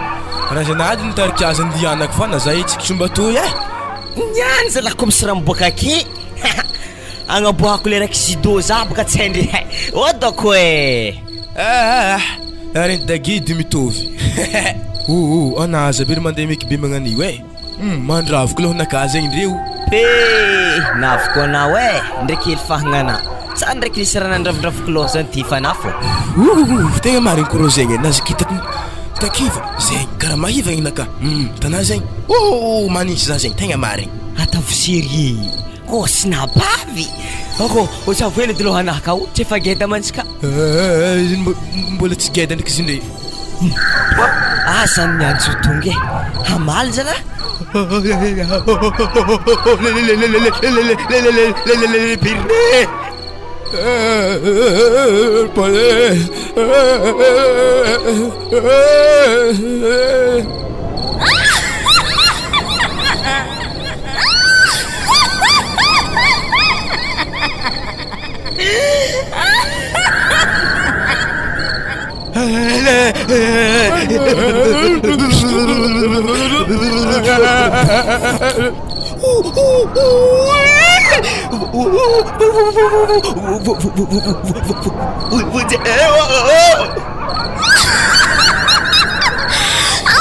raha zanahary nitarika azy andianako fa na za hetsiky tsy homba toy e. Niany zalahy ko misy raha miboaka ake, agnaboahako le raiky judo za baka tsy haindre hay, odako e. Ah, ary ny dagidy mitovy. Oh, oh, ana aza be ry mandeha meky be magnan'io e. Hum, mandravoko lohonakahy zegny ndreo. Pe, navoko anao e, ndraiky hely fahagnana. Tsara ndraiky nisy raha nandravondravoko loha zany ty efa nafo. Ouh, tegna marigny koro zegny e, nazikitako takiva zegny, karaha mahivagna inakahy. Hum, tanà zegny. Oh, manintsy za zegny, tegna marigny. Ataovy sérieux, kô sy nabavy. Ako, otsavo hely edy lohanah kao, tsy efa geda mantsy ka. Eh, izy mbola tsy geda ndraiky izy ndre. Aza miantso tonga e! Hamaly zalahy!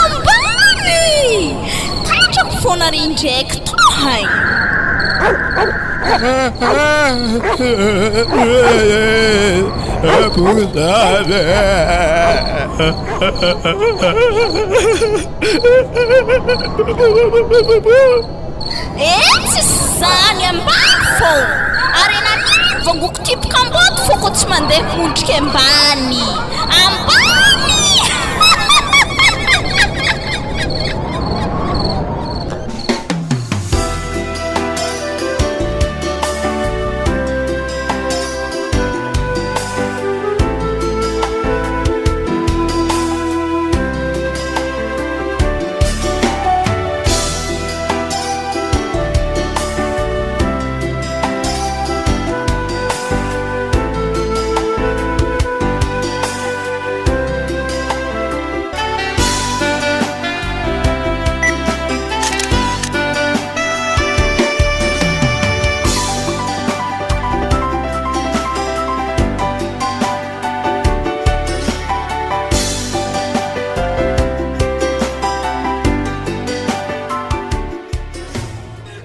Ambany! Tatrako foana re indraiky to hay. Eh, tsisy zany ambany fô! Ary enan'iny vangoko tipoka ambody fô kô tsy mandeha mondrika ambany! Ambany!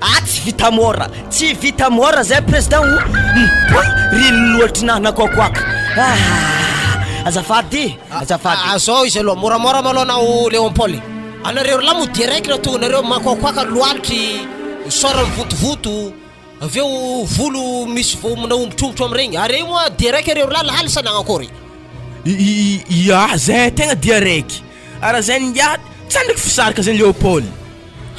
Ah tsy vita mora, tsy vita mora zay président o! Mpoy ry loatry nanakoakoaka ah! Azafady, azafady. Ah, zao izy aloha, moramora malôha anao Léon Paul. Anareo roalahy moa direct raha tonga nareo makoakoaka loalitry, sort mivontovonto, avy eo volo misy vao mnaombotrombotra amregny, are moa direct reo roalahy lahaly sa nagnakory? Ia, zay tegna dia raiky. Ara zay ngiahy tsy ndraiky fisarika zay Léopold.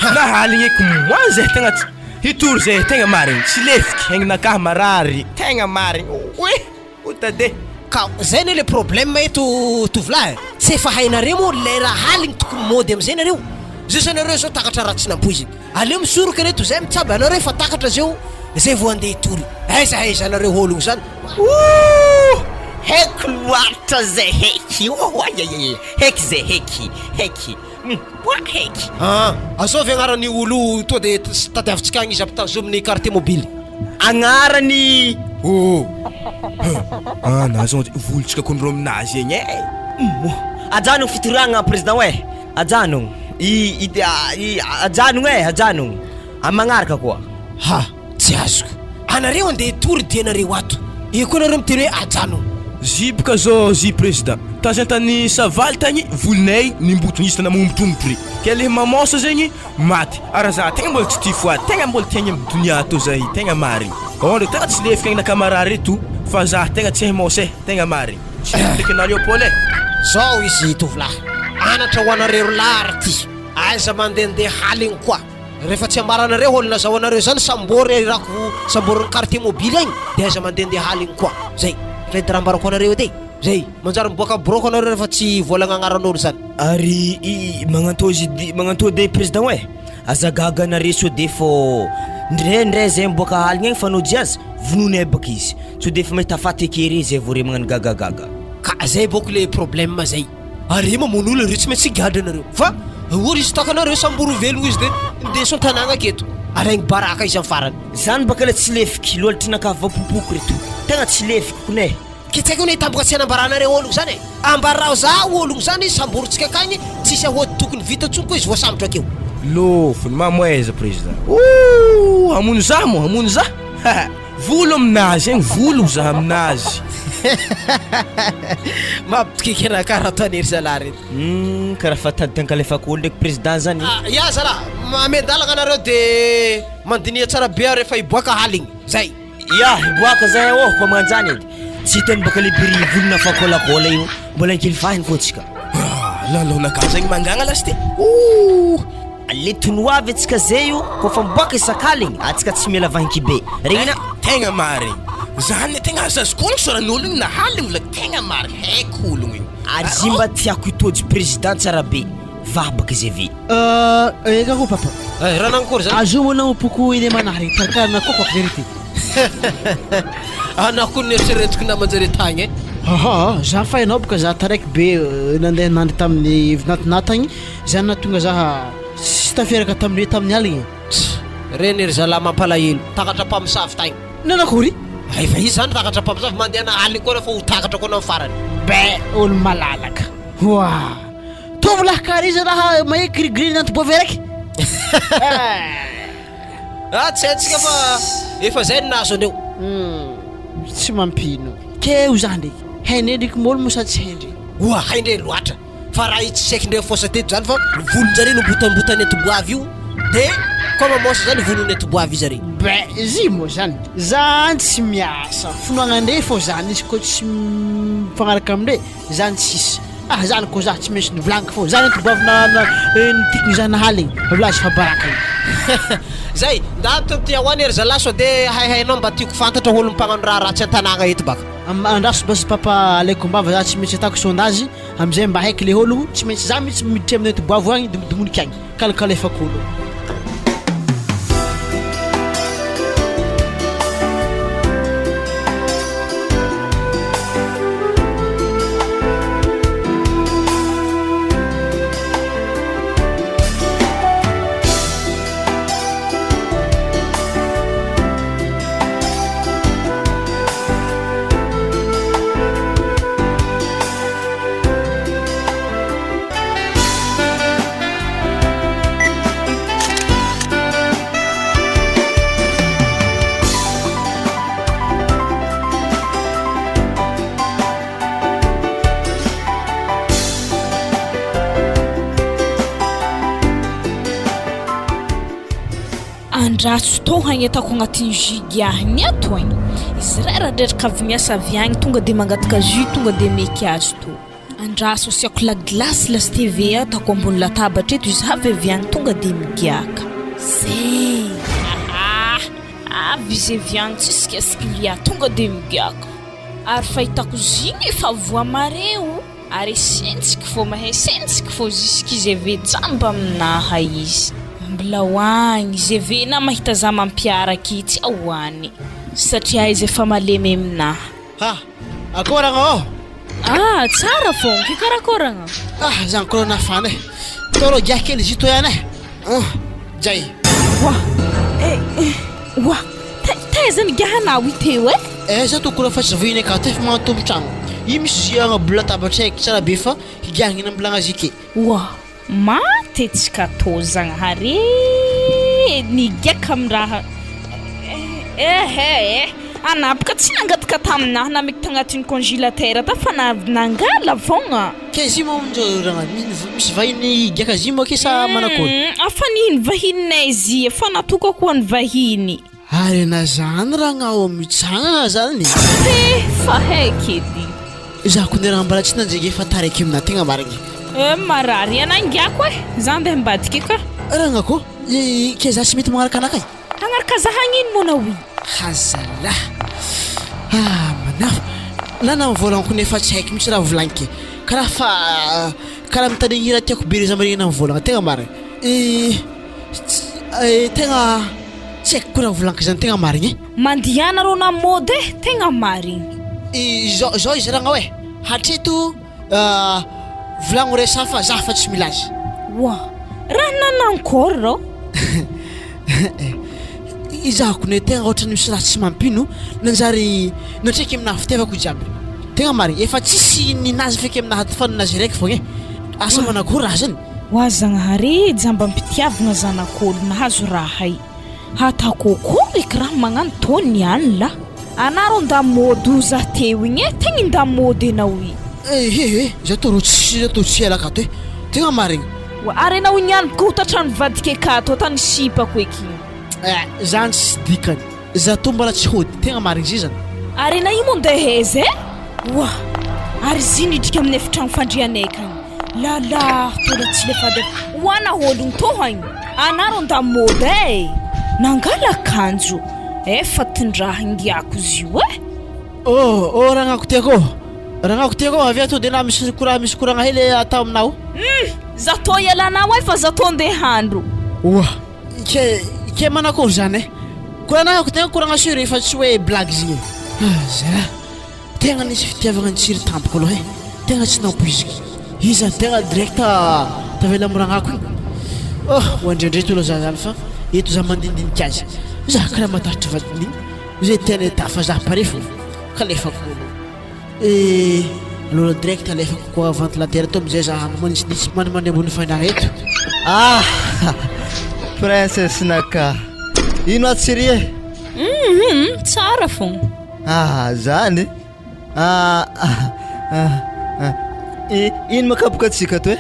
Nahaligny eky moi zay tegna tsy hitory zay tegna marigny tsy lefiky hegnanakahy marary tegna marigny oe o tade. Ka zay anie le problème eto tovolahy e! Tsy efa hainareo moa lera aligny tokony mody amizay nareo? Juste nareo zao takatra raha tsy nampoiziny. Aleo misoroka anie toy zay mitsabo anareo efa takatra zeo zay vao andeha hitory. Aiza aiza nareo ologno zany? Ooh! Heky loatra zay heky oayayaya heky zay heky heky mpoa heky. Aa azovy agnaran'io olo io to de tadiavintsika agny izy ampitazomy ny carte mobile. Agnarany. Oh! Huh! Ana zao volontsika kondro aminazy egny eh! Moa! Ajanogno fitoriagna président eh! Ajanogno! I i i ajanogno eh! Ajanogno! Amin'ny magnaraka koa. Ha! Tsy azoko. Anareo andeha hitory dia nareo ato. Eo koa nareo miteny hoe ajanogno. Ziboka zao zy président. Tazan tany savaly tagny volonay nimbotogny izy tana mombotrombotra re. Ke le mamosa zegny maty. Ara za tegna mbola tsy tia foa tegna mbola tegna am donia ato zahay tegna marigny. Ôndre tegna tsy lefika agny nakamarary reto fa za tegna tsy haimosa e tegna marigny. Tsy lefika anareo Paul e. Zao izy tovolahy. Anatra ho anareo lahy ary ty. Aiza mandehandeha haligny koa. Rehefa tsy ambaranareo hol nazahoanareo zany sambory irako samborin'ny quartier mobile agny de aiza mandehandeha aligny koa zay zay de raha ambarako anareo edy e zay manjary miboaka biraoko anareo rehefa tsy voalagna agnaran'olo zany. Ary i magnantô izy dy magnantô de président e aza gaga anare sao de fô ndrendray zay miboaka aligny agny fa anao jiazy vonoinay baka izy sao de efa mahita faty ake re zay vao re magnano gagagaga. Ka zay bôko le problème zay. Are mamono olona reo tsy maintsy higadra nareo fa ory izy taka nareo sambory ho velogno izy de ndeso antanagna aketo alaigny baraka izy am farany. Zany baka le tsy lefiky loalitry nakava popoko reto tegna tsy lefiky kone e. Ke tsy haiko anie tampoka tsy anambaranareo ologno zany e! Ambarao za ologno zany samborintsika akagny tsisy ahoady tokony vita tsony koa izy voasambotra akeo. Lofony, mamoaiza président. Ooh, hamono za moa, hamono za. Volo aminazy egny, volo za aminazy. Mampitokiky anah karaha ataon'i ry zalahy reto. Humm karaha fa tady tankalefako olo ndraiky président zany. Ah, ya zalahy, mamean-dalagna anareo de mandiniha tsara be aho rehefa hiboaka haligny. Zay. Ya, hiboaka zahay ô, koa manjany edy. Tsy hitany baka le biri volona fa kôlakôla io, mbola ankily fahiny koa tsika. Ah, lalaonakahy zegny mangagna lasy ty. Ouh! Le tony ho avy atsika zay io kôfa miboaka isak'aligny atsika tsy mila vahinkibe regny na. Tegna marigny zany tegna azazoko ogno soran'ologno na haligny la tegna marigny haiko ologno igny. Ary zy mba tiako hitôjy président tsara be vaha baka izy ave. Eka koa papa. Eh, raha nankory zany? Azo moa namompoko iny manary tarikana koa quoi vérité. Anah koa neritreretiko namanjare tagny e. Aha, za fa hainao boka za taraiky be nandeha nandry tamin'ny vinantinah tagny, zany nahatonga za tsy tafiaraka tamin'ireo tamin'ny aligny. Tss! Reny ry zalahy mampalahelo. Takatra mpamosavy tagny. Nanakory? Efa izy zany takatra mpamosavy mandehana aligny koa fa ho takatra koa anao farany. Be olo malalaka. Hoa! Tovolahy kary iza raha mahay gris-gris ny antiboavy araiky? Ah tsy haintsika fa efa zay no nahazo an'io. Hum, tsy mampino. Ke ho za ndreky, haindre ndreky môly moa sa tsy haindre? Oa haindre loatra fa raha i tsy saikindre fosa teto zany fa volon-jare no botambotan'ny antiboavy io de comme môsa zany volon'ny antiboavy io zare. Ben izy moa zany, zany tsy miasa, finoagnandre fô zany izy koa tsy mifagnaraka amindre. Zany tsisy. Ah zany ko za tsy maintsy nivolaniko fô zany antoboavy na na nitiky ny zanahaly igny milaza fa baraka igny. Zay, nda to ty ahoana ery zalahy sao de haihainao mba tiako fantatra olo mpagnano raha ratsy antanagna eto baka. Andraso basy papa alaiko ambava za tsy maintsy atako sondage amizay mba haiko le olo tsy maintsy za mitsy miditry amin'ny antoboavo agny de midomonika agny kalokalefako olo. Andraso tô hagnetako agnatin'ny jus giahigny ato agny. Izy rera-dreraka avy miasa avy agny tonga de mangataka jus tonga de meky azy tô. Andraso asiako la glace la stevia ataoko ambony latabatra eto izy avy avy agny tonga de migiaka. Zay! Aha! Avy izy avy agny tsisy qu'est-ce qu'il y a tonga de migiaka. Ary fahitako zigny efa voamare o! Ary sentsiky fô mahay sentsiky fô jusqu'izy ave jamba aminaha izy. Mbola ho agny izy ave na mahita za mampiaraky tsy ao hoany satria izy efa malemy aminaha. Ha! Akoragna ô! Ah, tsara fô, ke karakôragna? Ah, zany kôragna nafana e! Tôrô giahy kely izy ito ihany e! Ah, jay! Oa! Eh, eh, oa! Taiza ny giahanao i teo e? Eh, za tokony fa tsy vohiny akato e, fa magnantombo tragno. Io misy jus agnabo latabatra eky tsara be fa higiahagna ambilagna azy ike. Oa! Maty tsika tô Zagnahary e! Nigiaka am raha eh eh eh! Anah boka tsy nangataka taminah nameko tagnatin'ny congélateur ta fa nangala fogna. Ke zy moa raha misy vahiny higiaka zy moa ke sa manakory? Afa nihiny vahininay zy efa natokako ho an'ny vahiny. Ary na zany ragnao mitsangana zany. He fa haiko edy. Za ko nde raha mbala tsy nanjenge fa taraiky amina tegna marigny. Eh marary anah ingiako eh, za ndeha ambadiky ka. Ragnako, ke za tsy mety magnaraka anah kay. Hagnaraka za hagnino moa anao i? Hazalah. Ah manafo. Na na mivôlagna ko nefa tsy haiko mitsy raha volagniko e. Karaha fa karaha mitandregny hira tiako be regny za maregny anah mivôlagna tegna marigny. Tegna tsy haiko koa raha volagniko zany tegna marigny e. Mandihana rô namôdy e, tegna marigny. Izao izao izy ragnao e, hatreto volagno resaha fa za fa tsy mila azy. Oa! Raha nanankôry rô? Izaho kone tegna ohatran'ny misy raha tsy mampino nanjary natraiky aminahy fitiavako jiaby. Tegna marigny, efa tsisy ninazy feky aminahy ato fa ninazy raiky fogna e. Asa manakory raha zany? Oa Zagnahary e, jambam-pitiavagna zanak'olo nahazo raha i. Hatako akory eky raha magnano tô niany lah. Anah rô ndamôdy ho zah teo igny e, tegna indamôdy enao i. Ehe e, za tô rô tsy za tô tsy hiala akato e, tegna marigny. Oa ary enao igny ihany boka ho tratran'ny vadiko akato atany sipako eky igny. Eh, zany tsisy dikany, za tô mbola tsy hody, tegna marigny zay zany. Ary enao io moa ndeha aiza e? Oa, ary izy nidrika amin'ny efitragno fandrianay akagny. Lala, tola tsy lefadefa. Ho ana ologno tohagny. Anaro an-damôdy e! Nangala akanjo. Efa tindraha ingiako izy io e! Oh, oh ragnako tiako ô! Ragnako tiako ô, avia to de na misy kora misy koragna hely atao aminao. Hum! Za tô ialanao e fa za tô ndeha handro. Oa! Ke ke manakory zany e? Koragnako tegna koragna sûr fa tsy hoe blague zegny e. Ah zah! Tegna nisy fitiavagna nitsiry tampoko aloha e, tegna tsy nampoiziko. Iza no tegna direct tavela am ragnako igny. Oh, ho andriandreto aloha za zany fa. Eto za mandindinika azy. Za karaha matahotra vadiny igny. Zay tiany atao fa za pare fô. Ka alefako aloha. Eh, alôha direct alefako koa ventilateur ato amizay za manitsinitsy manimany ambony fandriagna eto. Ah! Princesse naka. Ino atsy ry e? Hum, tsara fô. Ah, zany? Ah, ah, ah, ah. I, ino ma kapoka antsika ato e?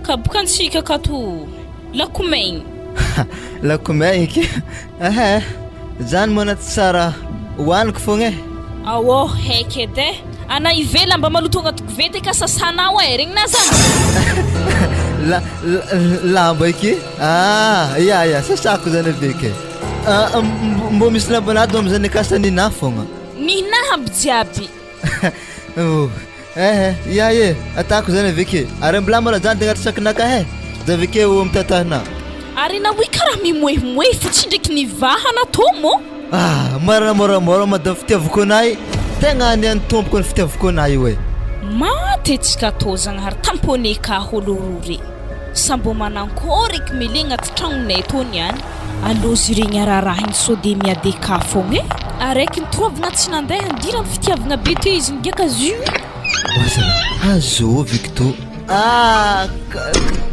Kapoka antsika akato lakomaigny. Lakomaigny ki. Ehe, zany moa na tsy tsara hohaniko fogna e. Aô, haiky edy e. Ana ivelany mba maloto agnaty koveta ka sasanao e, regninà zany? La, la, lamba eky? Ah, ya, ya, sasako zany avy eky e. Ah, mbô misy lamban'ady am'zany akasa ninà fogna. Nihinaha aby jiaby. Oh, eh, eh, ia e, atako zany avy ake. Ary ambilà mbola zany de agnaty sakinakahy e. Za avy akeo mitatahina. Ary namoy karaha mimoemoehy fo tsy ndraiky nivahana tô mô. Ah, marina moramora madame fitiavako anahy, tegna any any tompoko ny fitiavako anahy io e. Maty antsika tô Zagnahary tamponné ka olo roa re. Sa mbô manankôry eky mele agnaty tragnonay tô niany. Alôzy regny ararahiny sao de miady eka fogna e! Araiky nitoavigna tsy nandeha ndira ny fitiavagna be teo izy nigiaka jus. Oazana, azovy k'to. Ah,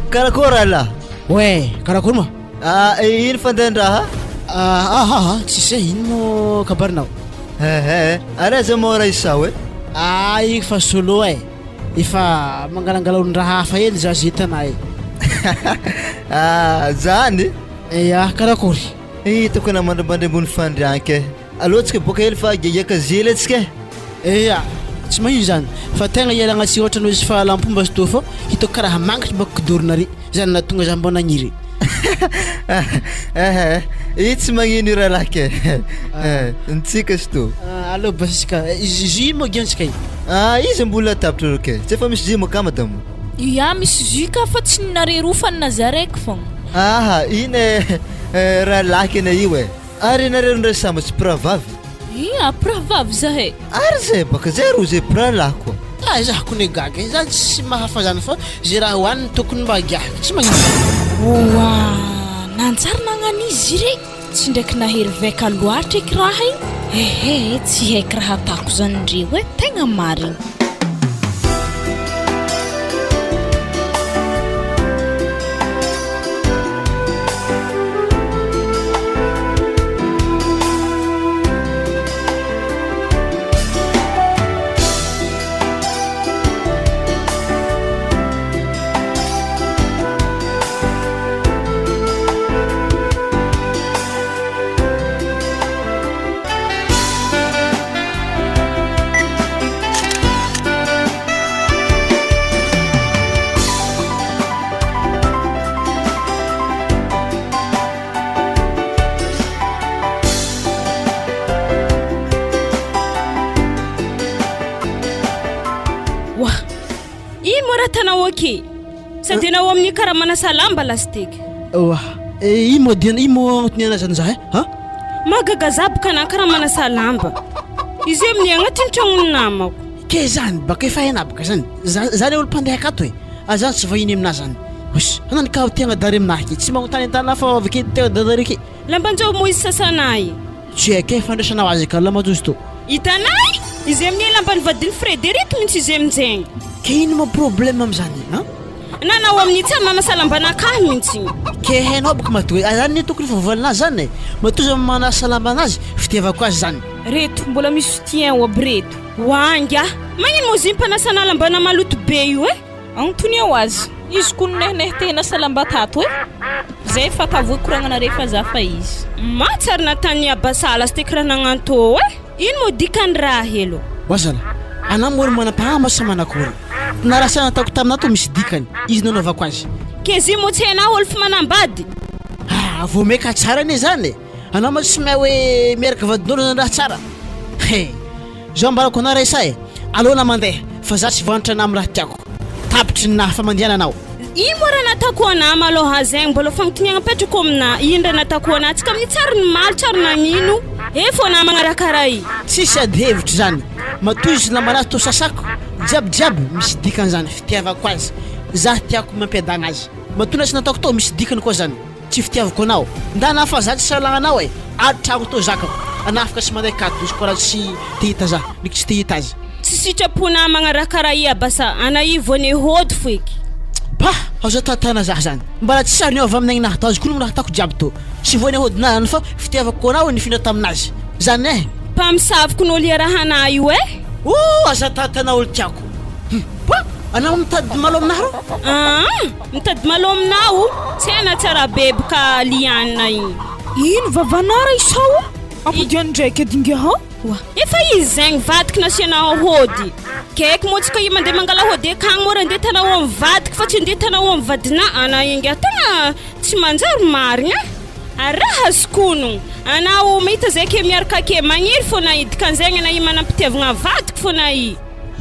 karakôry rahalahy? Ouais, karakôry ma? Ah, ino fandehan-draha? Ah, ah, ah, tsisy e, ino moa kabarinao? Ehe, ary aiza moa raha isao e? Ah, igny fa solo e. Efa mangalangala olon-draha hafa hely za ze hitanà e. Ah, zany? Ya, karakory? Hitako anà mandrimandry ambony fandrianka e. Aleo tsika boaka hely fa giagiaka zely antsika e. Ya, tsy magnino zany fa tegna ialagna tsiny ohatrany hoe tsy fahalam-pomba izy tô fô hitako karaha mangitry baka kidorona ary, zany nahatonga za mbô nagniry. Ehe, i tsy magnino io rahalahy ke. Ntsika izy tô. Aleo basisika, jus ino moa giantsika io? Ah, izy mbola tapitra reo ke. Tsy efa misy jus moa madamo? Ia misy jus ka fa tsy ninare roa fa ninaza raiky fogna. Aha, iny e rahalahy kena io e. Ary nareo ndray samy tsy mpirahavavy? Ia, mpirahavavy zahay. Ary zay baka zay ro zay mpirahalahy koa. Ah, za ko ne gaga e, za tsy mahafa zany fa ze raha hohaniny tokony mba giahiko, tsy magnino. Oa, nanjary nagnan'izy re, tsy ndraiky nahery vaika loatra eky raha igny. Ehe, tsy haiko raha atako zany ndreo e, tegna marigny. Wa! Ino moa raha tanao aky? Sady enao amin'ny karaha manasa lamba lasiteky. Wa! Eh, ino moa diana, ino moa antoniana zany za eh? Ha? Mahagaga za boka anah karaha manasa lamba. Izy io amin'ny agnatin'ny tragnon'ny namako. Ke zany baka efa hainah baka zany. Za za le olo mpandeha akato e. Ah zany tsy vahiny aminah zany. Oss! Anany ka tegna dare aminah aky. Tsy magnontany an-tanà fa avy ake tegna dadare ake. Lamban-jao moa izy sasanay. Tsy haiko e, fandraisanao azy ka lamba jozy to. Hitanay! Izy amin'ny lamban'ny vadin'i Frédéric mintsy izy aminjegny. Ke ino moa problème amizany an? Nanao amin'ny tsy manasa lambanakahy mintsy. Ke hainao baka matoa e, zany ne tokony fa voalinazy zany e, matoa za manasa lambanazy, fitiavako azy zany. Reto mbola misy soutien ao aby reto. Wa ingahy, magnino moa izy mpanasa na lambana maloto be io e? Antonio azy, izy ko ninehinehy te hanasa lamba tato e! Zay fa tavoy koragnanare fa za fa izy. Ma tsary natany Abasala sy teky raha nagnantô e! Ino moa dikany raha helo? Wazala, anah moa ry manam-pahama sa manakory? Na raha sa nataoko taminah to misy dikany, izy nanaovako azy. K'ezy moa tsy hainah olo fa manambady? Ah, vao maika tsara anie zany e! Anao ma tsy mahay hoe miaraka vadin'olo zany raha tsara? He! Zao ambarako anao Raissa e! Aleo anah mandeha fa za tsy voanitra anah am raha tiako. Tapitry ny naha fa mandehana anao. Ino moa raha nataoko anah malôha zegny mbôla fagnotoniagna apetrako aminah ino raha nataoko anah tsika amin'ny tsary nimaly tsary nagnino e fô anah magnaraha karaha i. Tsisy ady hevitra zany matoa izy lamban'azy tô sasako jiaby jiaby misy dikany zany fitiavako azy za tiako mampiadagna azy matoa na tsy nataoko tô misy dikany koa zany. Tsy fitiavako anao. Ndana fa za tsy salagna anao e! Ady tragno tô zakako. Anah afaka tsy mandeha kato izy koa raha tsy te hita za. Niko tsy te hita azy. Tsy sitrapona magnaraka raha i Abasa ana i vao nihody foeky. Pah! Ao za tatana za zany. Mbala tsy sahy niova amin'ny aigninahy tô azy koa raha ataoko jiaby tô. Tsy vao nihody na zany fa fitiavako anao nifindra taminazy. Zany eh! Mpamosaviko n'olo iarahana io eh! Oh! Aza tatana olo tiako. Hum! Pah! Anao mitady malo aminahy rô? Aa! Mitady malo aminao tsy hay na tsara beboka liana igny. Ino vavanao ra isao? Ampodiano ndraiky edy ingahy. Oa, efa izy zegny vadiky nasianao hody. Kaiky moa tsika io mandeha mangala hody akagny moa ra andeha hitanao amy vadiky fa tsy andeha hitanao amy vadinà ana ingahy tegna tsy manjary marigna a. Ary raha azoko onogno, anao mahita zay ke miaraka ake magniry fô na i dikan'zegny ana i manam-pitiavagna vadiko fô na i.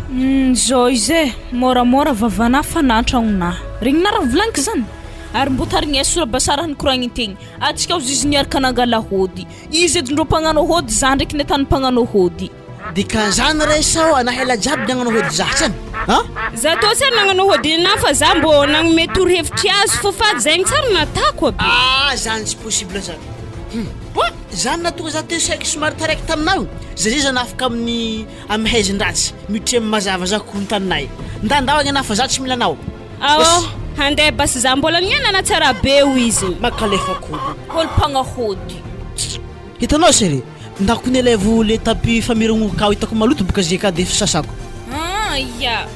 Humm zao izy e, môramôra vavanà fa na an-tragnonà. Regninà raha volagniko zany? Ary mbô tarigneso raha basara nikoragny tegny. Atsika ozy izy niaraka nangala hôdy. Izy edy ndrô mpagnano hôdy, za ndraiky nentany mpagnano hôdy. Dikan'izany re sao anah ela jiaby nagnano hôdy za tsany a? Za tô tsary nagnano hôdy anah fa za mbô nagnome torohevitry azy fô fa zegny tsary natako aby. Ah zany tsy possible zany. Hum. Boa! Zany nahatonga za teo saiky somary taraiky taminao. Zay zay za nafaka amin'ny Amin'ny haizin-dratsy, mitremo mazava za korontaninay. Ndandao agny anah fa za tsy mila anao. Ao, handeha basy za mbola niainana tsara be ho izy. Makalefa kolo. Olo mpagnahody. Hitanao chérie, ndako nilaivo le tapis famiragno kao hitako maloto boka ze ka de sasako. Ah ya.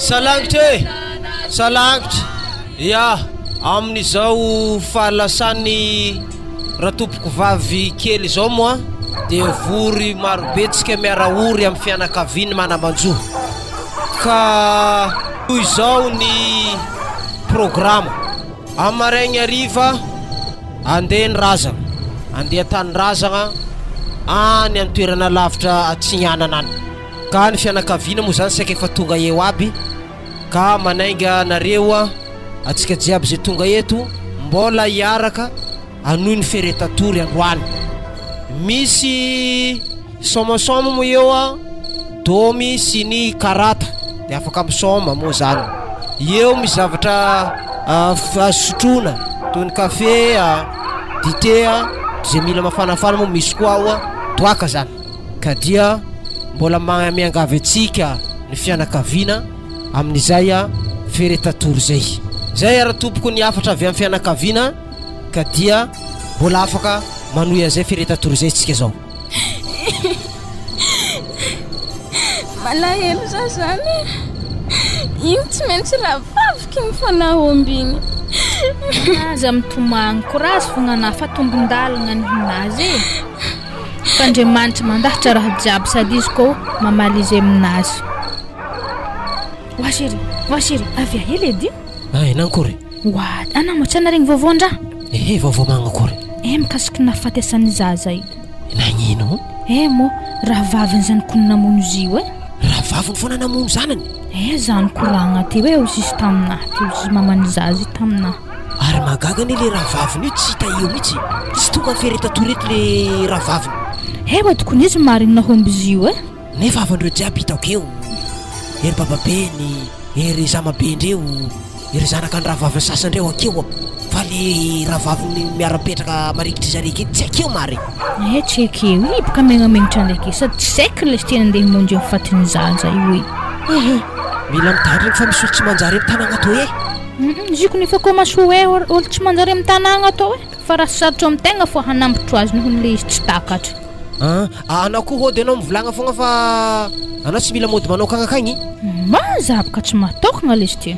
Salangitra e! Salangitra! Ya, amin'izao fahalasan'ny Ratompokovavy kely izao moa dia vory marobe tsika miara-ory amin'ny fianakaviany mana-manjo. Ka toy izao ny programa. Amin'ny maraigny hariva, andeha ny razagna, andeha an-tanindrazagna any amin'ny toerana lavitra atsignanana any. Ka ny fianakaviana moa zany saika efa tonga eo aby ka manainga anareo antsika jiaby izay tonga eto mbola hiaraka hanohy ny feretatory androany. Misy saomasaoma moa eo a, domy sy ny karata de afaka misaoma moa zany. Eo misy zavatra azo sotroina toy ny kafe a, dite a, zay mila mafanafana moa misy koa ao a, toaka zany. Ka dia mbola miangavy antsika ny fianakaviana amin'izay feretatory izay. Izay ary tompoko ny hafatra avy amin'ny fianakaviana ka dia mbola afaka manohy an'izay feretatory izay isika izao. Malahelo za zany e. Iny tsy maintsy rahavaviko iny fa nahomby iny. Aza mitomagny, courage fogna anah fa tombon-dalagna ny hinazy e. Fa Andriamanitra mandahatra raha jiaby sady izy koa mamaly izy aminazy. Oa chérie, oa chérie, avia hely edy. Ay, nankory? Oa, anao moa tsy naregny vaovaon-draha? Ehe, vaovao magnakory? Eh, mikasiky ny nahafatesan'ny zaza io. Nagnino? Eh moa, rahavaviny zany kony namono izy io eh. Rahavaviny foana namono zanany? Eh, zany koragna teo eh, hozy izy taminahy teo, hozy maman'ny zaza io taminahy. Ary mahagaga anie le rahavaviny io tsy hita eo mihitsy, tsy tonga ny feretatory eto le rahavaviny. Ewa tokony izy marigny nahomby izy io eh. Nefa havandreo jiaby hitako eo, ery bababeny, ery zamabendreo, ery zanaka ny rahavaviny sasany reo akeo fa le rahavaviny miara-mipetraka marikitry zareo iny tsy akeo marigny. Eh tsy ekeo io boka megnamenatra ndraiky sady tsy saiko le tena andeha hamonjy amin'ny fatin'ny zaza io eh. Ehe, mila mitandrina fa misy olo tsy manjary amin'ny tanagna toy eh. Hum ziko nefa koa masoa e olo tsy manjary amin'ny tanàgna atao e fa raha sarotro amin'ny tegna fô hanambotro azy noho ny le izy tsy takatra. An, anao koa hody anao mivolagna fogna fa anao tsy mila mody manokagna akagny. Ma za boka tsy matokagna lesy ty.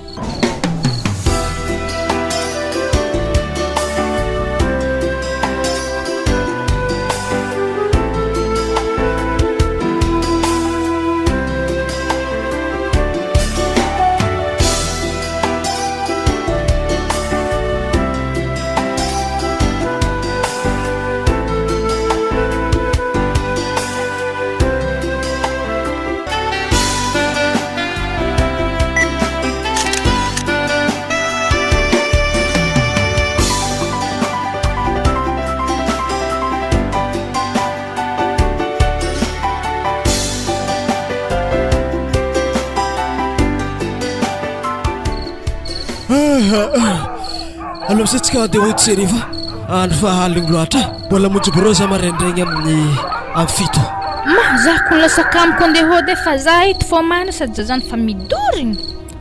Aleo amizay tsika andeha hody tsy hariva andro fa aligny loatra e. Mbola hamonjy birao za maraindraigny amin'ny amin'ny fito. Ma, za ko lasa kamo ko andeha hody e fa za eto fô mana sady za zany fa midorigny.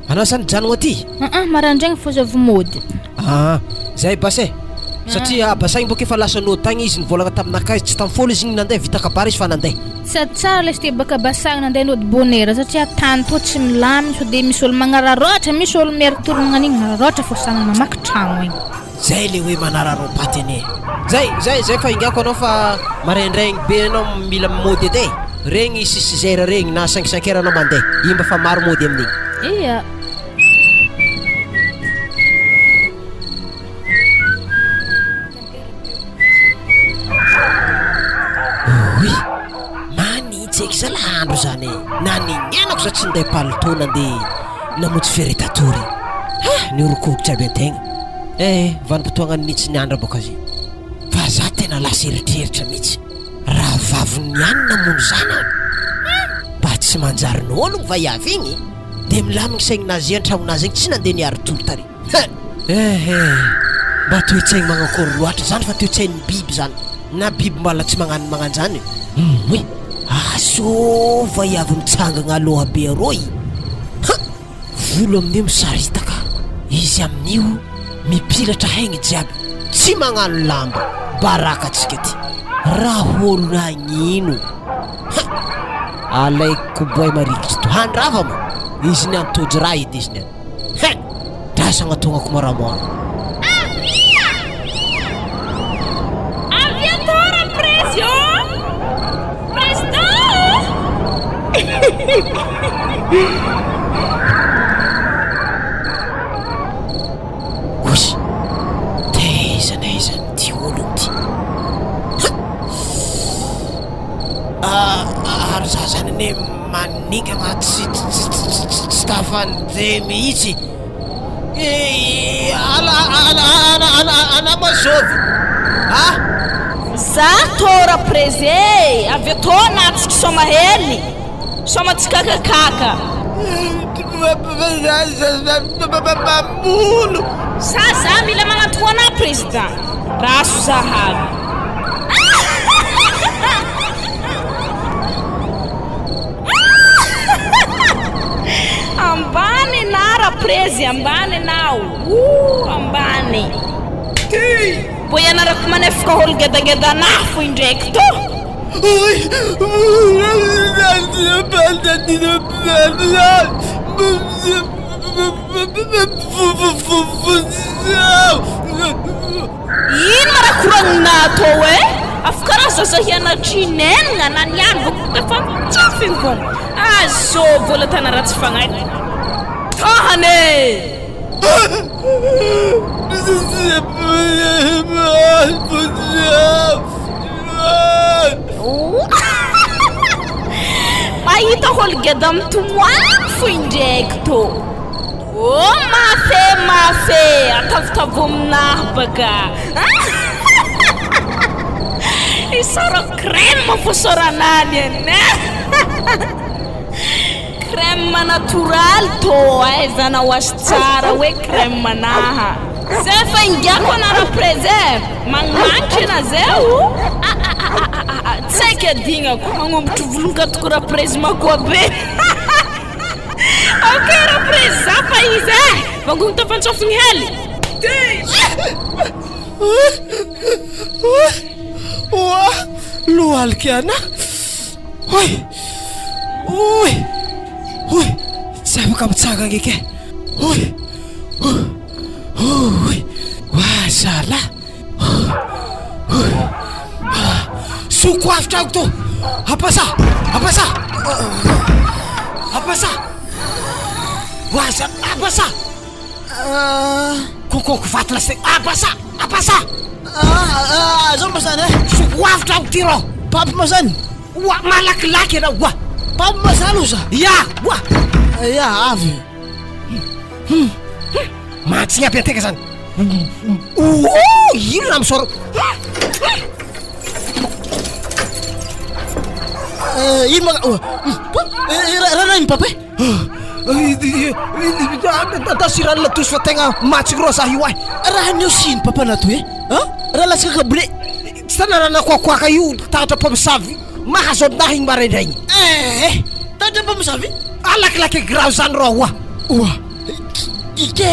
Anao zany mijanogno aty? Aa, maraindraigny fô za vao mody. Aa, zay basy e. Satria Abasa igny bôka efa lasa nody tagny izy nivôlagna taminakahy izy tsy tamin'ny fôlo izy igny nandeha vita kabary izy fa nandeha. Sady tsara lesy ty baka basagny nandeha nody bonera satria tany toa tsy milaminy sao de misy olo magnararaotra misy olo mieritorina magnan'igny magnararaotra fô samy mamaky tragno igny. Zay le hoe manararaopaty anie. Zay zay zay fa ingako anao fa maraindraigny be anao mila mody edy e. Regny six six heures regny na cinq cinq heures anao mandeha. Igny mba fa maro mody amin'igny. Ia. Oy! Manintsy eky zalah andro zany e! Nanenenako za tsy ninday palitô nandeha namonjy feretatory. Ha! Nihorokoroko jiaby antegna. Eh! Vanim-potoagnan'ny nintsy ny andro bôka zay. Fa za tena lasa eritreritra mihitsy. Rahavaviny ihany namono zanany. Mba tsy manjary n'ôlogno vaiavy igny? De milamigny saignin'azy an-tragnon'azy igny tsy nandeha niari-tory tary. He! Eh eh! Mba toe-tsaigny magnankôry loatra zany fa toe-tsain'ny biby zany. Na biby mbala tsy magnano magnanjany. Oy! Azôva i avy mitsangagna aloha be arô i! Ha! Volo amin'io misaritaka, izy amin'io mipilatra haigny jiaby, tsy magnano lamba, baraka antsika ty. Raha ôlo nagnino? Ha! Alaiko boay marikitry to handrava moa! Izy niany tojo raha edy izy niany. He! Drasagna tognako moramora. Avia! Avia tora Prezy ô! Président ô! Oy! Taiza n'aiza an'ity olona ity? Ha! Ary za zany anie maningana tsy tsy tsy tsy tafandeha mihitsy. Ala ala ala ala ala mazôvy a! Za tô raprezy e! Avy eo tô latsiky sôma hely, sôma tsy kakakaka. Mamono! Sa za mila magnantogno anah président? Raso za avy. Ambany na raprezy ambany nao oh ambany. Mbô ianarako manefaka olo gedageda anah fo indraiky tô. Ino ma raha koragnina atao e? Afa karaha zaza hianatry inenina na niany vao efa tsy fivona. Azovy vola tana ratsy fagnahy. Tohana e! Mahita olo geda mitomany fo indraiky tô. Oh mafe mafe atavotavo aminahy baka Isaorako crème fo isaoranany anie Crème natoraly tô ahaizanao azy tsara hoe crème naha Zay fa ingiako anara prez e Magnimagnitry ena zay o Ah tsy haiko adignako Magnombotry volon-katoko raprezy makoa be Ok raprezy za fa izy eh. Vangogno tafantsofigny hely. Oa! Lohalika ana! Oy! Oy! Oy! Tsy afaka mitsangana eky e! Oy! Oy! Oa zalahy! Soko avotra aho to! Ampasa! Ampasa! Ampasa! Oa za- Ampasa! Kokoko vato lasa Ampasa! Ampasa! Zao ma zany e! Soko avotra aho ty rô! Papy ma zany? Oa malakilaky ianao oa! Papy ma zany oza? Ya! Oa! Ya avy. Mahatsigny aby antegna zany. Ooh, ino raha misôra? Ino ma raha raha ino papa e? Tasirany latosy fa tegna mahatsigny rô za io ay. Raha niosy ino papa nato e? Raha latsaka kabole. Tsy tana raha nakoakoaka io tahatra mpamosavy mahazo aminahy igny maraindraigny. Eh, tahatra mpamosavy? Alakilaky grave zany rô oa. Oa, ke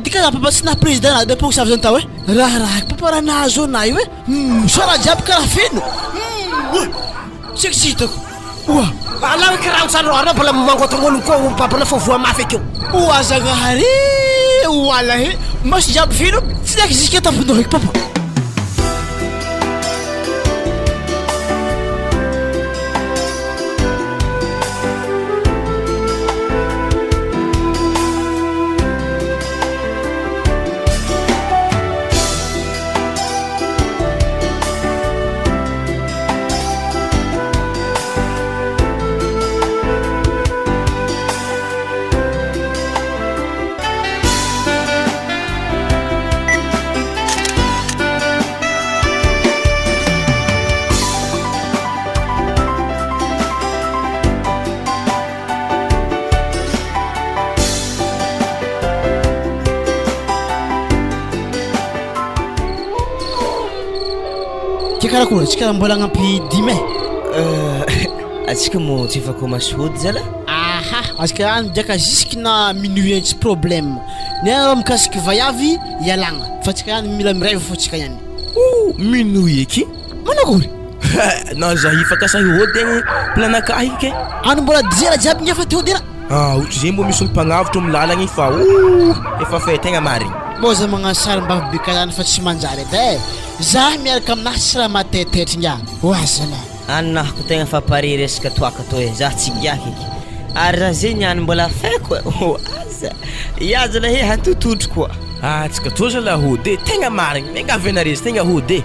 dika za papa tsy naha président na de mpamosavy zany tao e? Raha raha papa raha nahazo anahy io e, sao raha jiaby karaha feno, tsy haiko tsy hitako. Oa, alao kiraro zany rô, anao mbola mangotr'ologno koa babana fa voa mafy akeo. Oa Zagnahary e, oala he, maso jiaby feno, tsy naiky jusqu'à tampon-dohako papa. Ke karakory antsika mbola agnampy dimy e? Antsika moa tsy efa commence hody zala? Aha, antsika any migiaka jusque na minuit any tsy problème. Ny ahy raha mikasiky vaiavy ialagna fa antsika any mila mirevy fô tsika ihany. Oh, minuit eky? Manakory? Na za hifaka sahy hody agny planakahy ke. Any mbola dizera jiaby nge fa te hody ana. Ah, ohatry zay mbô misy olo mpagnavotro amy lalagna igny fa oh, efa fay tegna marigny. Mbô za magnano sarim-bavy be karaha fa tsy manjary edy e! Za miaraka aminahy tsy raha mahatetehitry ingahy. Oa zalahy. Anah ko tegna fa pare resaka toaka tô e, zah tsy giaka eky. Ary raha zay niany mbola faiko e, oh aza, ia zalahy e hatototro koa. Ah tsika tô zalahy hody e, tegna marigny, miangavy anare tegna hody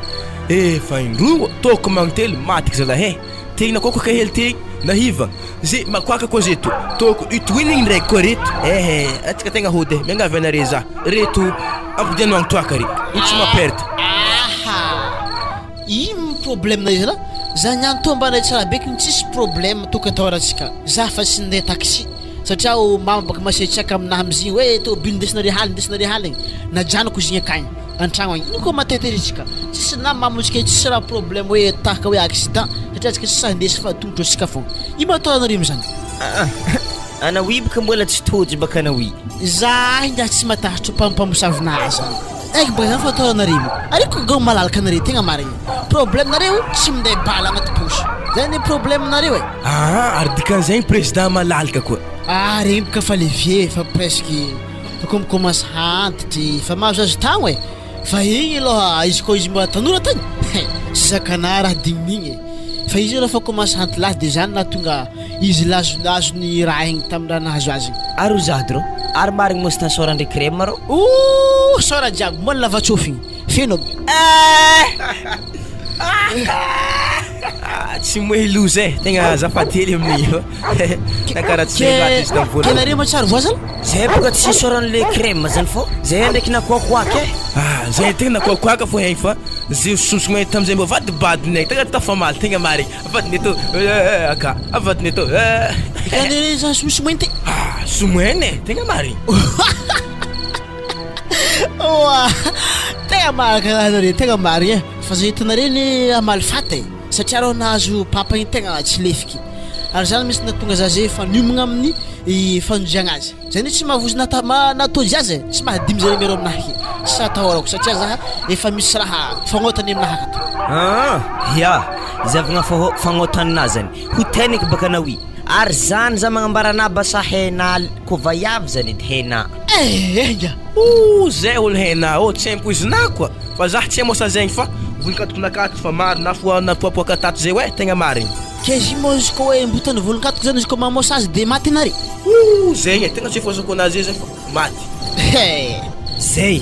e, efa indroa tôko magnotelo matiky zalahy e. Tegna koa koka hely tegna nahiva ze makoaka koa ze to toko itoinigny ndraiky koa reto ehe antsika tegna hody e miangavy anare za reto ampodiano agny toaka re io tsy maperte. Aha! Ino problème nareo zalahy? Za niany tô mba tsara be kny tsisy problème tokony atahorantsika. Za fa tsy ninday taxi satria o mama baka masiatsiaka aminahy amizigny hoe tôbily ndesinareo haligny ndesinareo haligny najanoko izy igny akagny. Antragno agny ino koa matetitetika isika tsisy na mamonjy tsisy raha problème hoe tahaka hoe accident satria antsika tsy sahy ndesy fa tongotro antsika fogna ino ma atao anareo amizany. Aa anaoy baka mbola tsy tojo baka anaoy. Za ingahy tsy matahotro mpampamosavy nahy zany aiky baka zany fa atao anareo ary ko gao malalaka anareo tegna marigny problème nareo tsy minday bala agnaty poche zay ny problème nareo e. Aa ary dikan'izegny président malalaka koa. Ah regny boka fa le vieux efa presque Fa ko mi-commence hahantitry fa mahazoazo tagno e! Fa igny aloha izy koa izy mbola tanora tagny he! Tsy zakanà raha dignigny e! Fa izy aloha fa commence hantilahy de zany nahatonga izy lazo azony raha igny tamin'ny raha nahazo azy igny. Ary ho zady rô! Ary marigny moa sy tan-sôra ndreky crème rô! Ooh! Sôra jiaby mbola lava-tsôfigny feno aby. Ah, tsy moe loza e, tegna azafady hely amin'igny fa na karaha tsy zay raha izy tamin'ny Ke voalohany. nareo ma tsary voazana? Zay boka tsy isaoran'le crème zany fô zay ndraiky nakoakoaka e. Ah, zay tegna nakoakoaka fô hegny fa zay sosogna tam'zay mba vadibadinay tegna tafamaly tegna marigny, avadinay tô eh aka, avadinay tô eh. Hitanareo zany somosomointy? Ah, somoina e, tegna marigny. Oa, tegna marina karaha nareo, tegna marigny e. Fa zay hitanareo anie hamaly faty e, satria rô nahazo papa igny tegna tsy lefiky. Ary zany mihitsy nahatonga za zay efa niomagna amin'ny fanonjiagna azy. Zany hoe tsy mahavozo nata- ma- nataozy azy e, tsy mahadimy zare miareo aminahy ake. Tsy atahorako satria za efa misy raha fagnotany aminahy akato. Aa ya, izavagna fô fagnôtanina zany, ho teneky baka anao i, ary zany za magnambara anà basa hena kô vaiavy zany edy hena. Eh enga! Ooh zay olo hena ô tsy ampoizinà koa fa zah tsy hamosa zegny fa volonkatoko nakato fa maro na foa napoapoaka tato zay oe tegna marigny. K'aizy moa izy koa hoe mbotany volonkatoko zany izy koa mamosa azy de maty nare? Ooh zegny e tegna tsy fôsako anazy zay fa maty. He! Zay!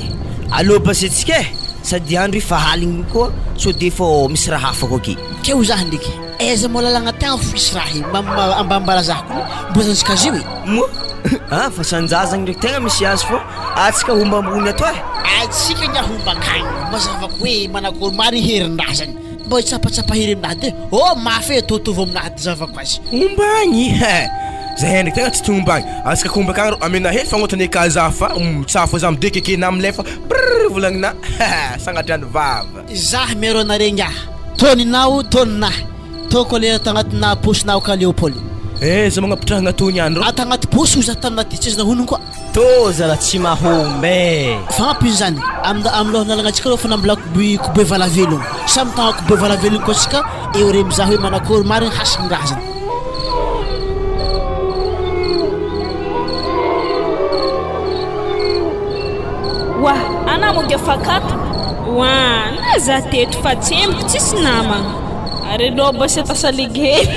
Alô basy antsika e! Sady andro io fa aligny koa sao de fô misy raha hafa koa ke. Keo zah ndreky aiza moa lalagna tagny fo hisy raha e mba ambambara zah koa mbo zanjika azy io e. Moa ah fa sanjazagny ndreky tegna misy azy fô atsika homba ambony ato e. Atsika nya homba akagny mazava ko hoe manakory marigny herin-draha zany mba hitsapatsapa hery aminahy de oh mafy e totovo aminahy de zavako azy. Homba agny he! Zahay ndreky tegna tsy tia homba agny atsika ko homba akagny rô amena hely fagnotany eka zah fa mitsafa zah midekeke na milefa prrr volagnina sagnatria ny vava. Zah miaro anare ngah. Tôninao tôninah. Tôko lera tagnatina paosinao ka Léopold. Eh za magnapitrahagna tô niany rô. Ato agnaty paosy hoy za taminaty tsy aiza honogno koa. Tô zala tsy mahomby eh. Fagnampiny zany, am am lohan'alagnantsika rô fa nambola koboy koboy valavelogno. Samy tagna koboy valavelogno koa tsika eo re mizaha hoe manakôry marigny hasigny raha zany. Oa, anà moa dia fakato. Oa, na za teto fa tsemboko tsisy namagna. Ary anao mba sy atasaligy hely.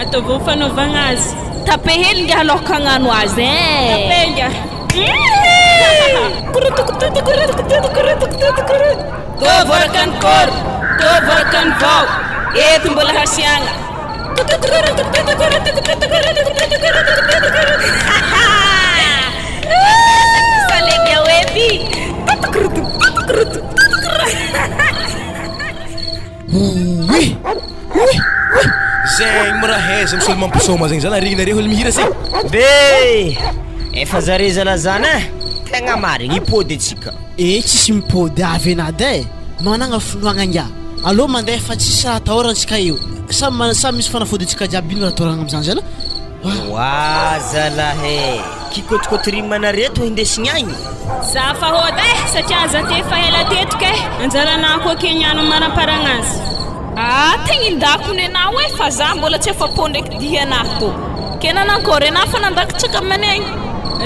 Ataovy ny fanaovagna azy. Tape hely ngiahy aloha hagnano azy eh. Tape ngiahy. Tô voaraka ny kôro, tô voaraka ny vao, eto mbola hasiagna. Oy! Oy! Oy! Zegny mo raha aiza misy olo mampisôma zegny zala regninareo olo mihira zegny? Be! Efa zare zala zany eh! Tegna marigny, hipody antsika. Eh tsisy mipody avy enady eh! Managna finoagna ngia! Aleo mandeha fa tsisy raha atahorana antsika eo! Samy samy misy fanafody antsika jiaby ino raha atahoragna amizany zala? Oa zalahy eh! Kikôtikôtirimanareo tô hindesigny agny? Za fa hody eh satria za ty efa ela teto kay anjaranah koa keniano manaparagna azy. Ah tegna indako nenah oe fa za mbola tsy afapo ndraiky dianah tô. Ke nanankory anah fa nandakitsaka manegny.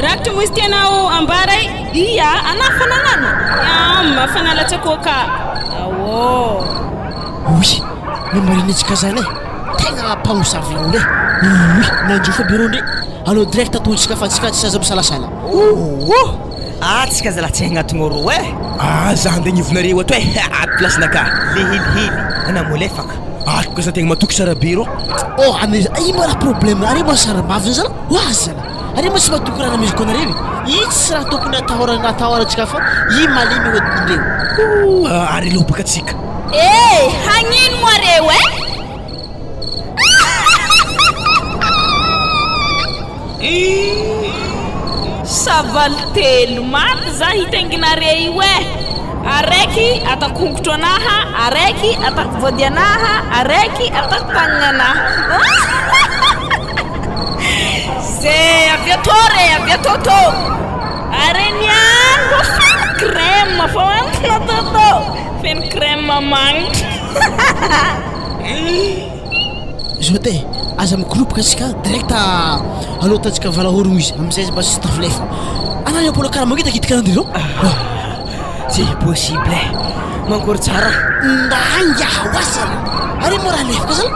Rakitra moa izy tianao ambara e. Ia, anah fa nagnano? Iam, fa nalatsako ka. Aô. Oy, ny marina-tsika zany e, tegna mpamosavy laolo e, oy, nanjofa bureau ndre, aleo direct ataontsika fa tsika tsy aza misalasala. Ouh! Ah tsika zalahy tsy hagnatogno rô eh! Ah za handeha agnivonareo ato eh, ato place naka. Le helihely, ana molefaka. Ato ka za tegna matoky sara be rô. Oh ane ino ma raha problème are ma sarambavy zany zala, oa zala, are ma tsy matoky raha namezako anareo e, io tsy raha tokony atahorana atahorantsika fa io malemy hodin'ireo. Ouh ary lobaka tsika. Eh! Hagnino moa reo eh? Savaly telo maty za hitainginare io eh! Araiky atako hongotro anaha, araiky atako vody anaha, araiky atako tagnana anaha. Ze avy atô re, avy atô tô. Are niany mbô feno crème fô antina tôtô, feno crème magnitra. Zoto e, aza mikoropoka antsika direct aleo ataontsika valahorogno izy amizay izy mba tsy tafilefa. Anah io mbola karaha mangitakitaka anah reo. C'est possible e! Mankory tsara. Nda angaha ho asa lah. Ary moa raha lefaka zala?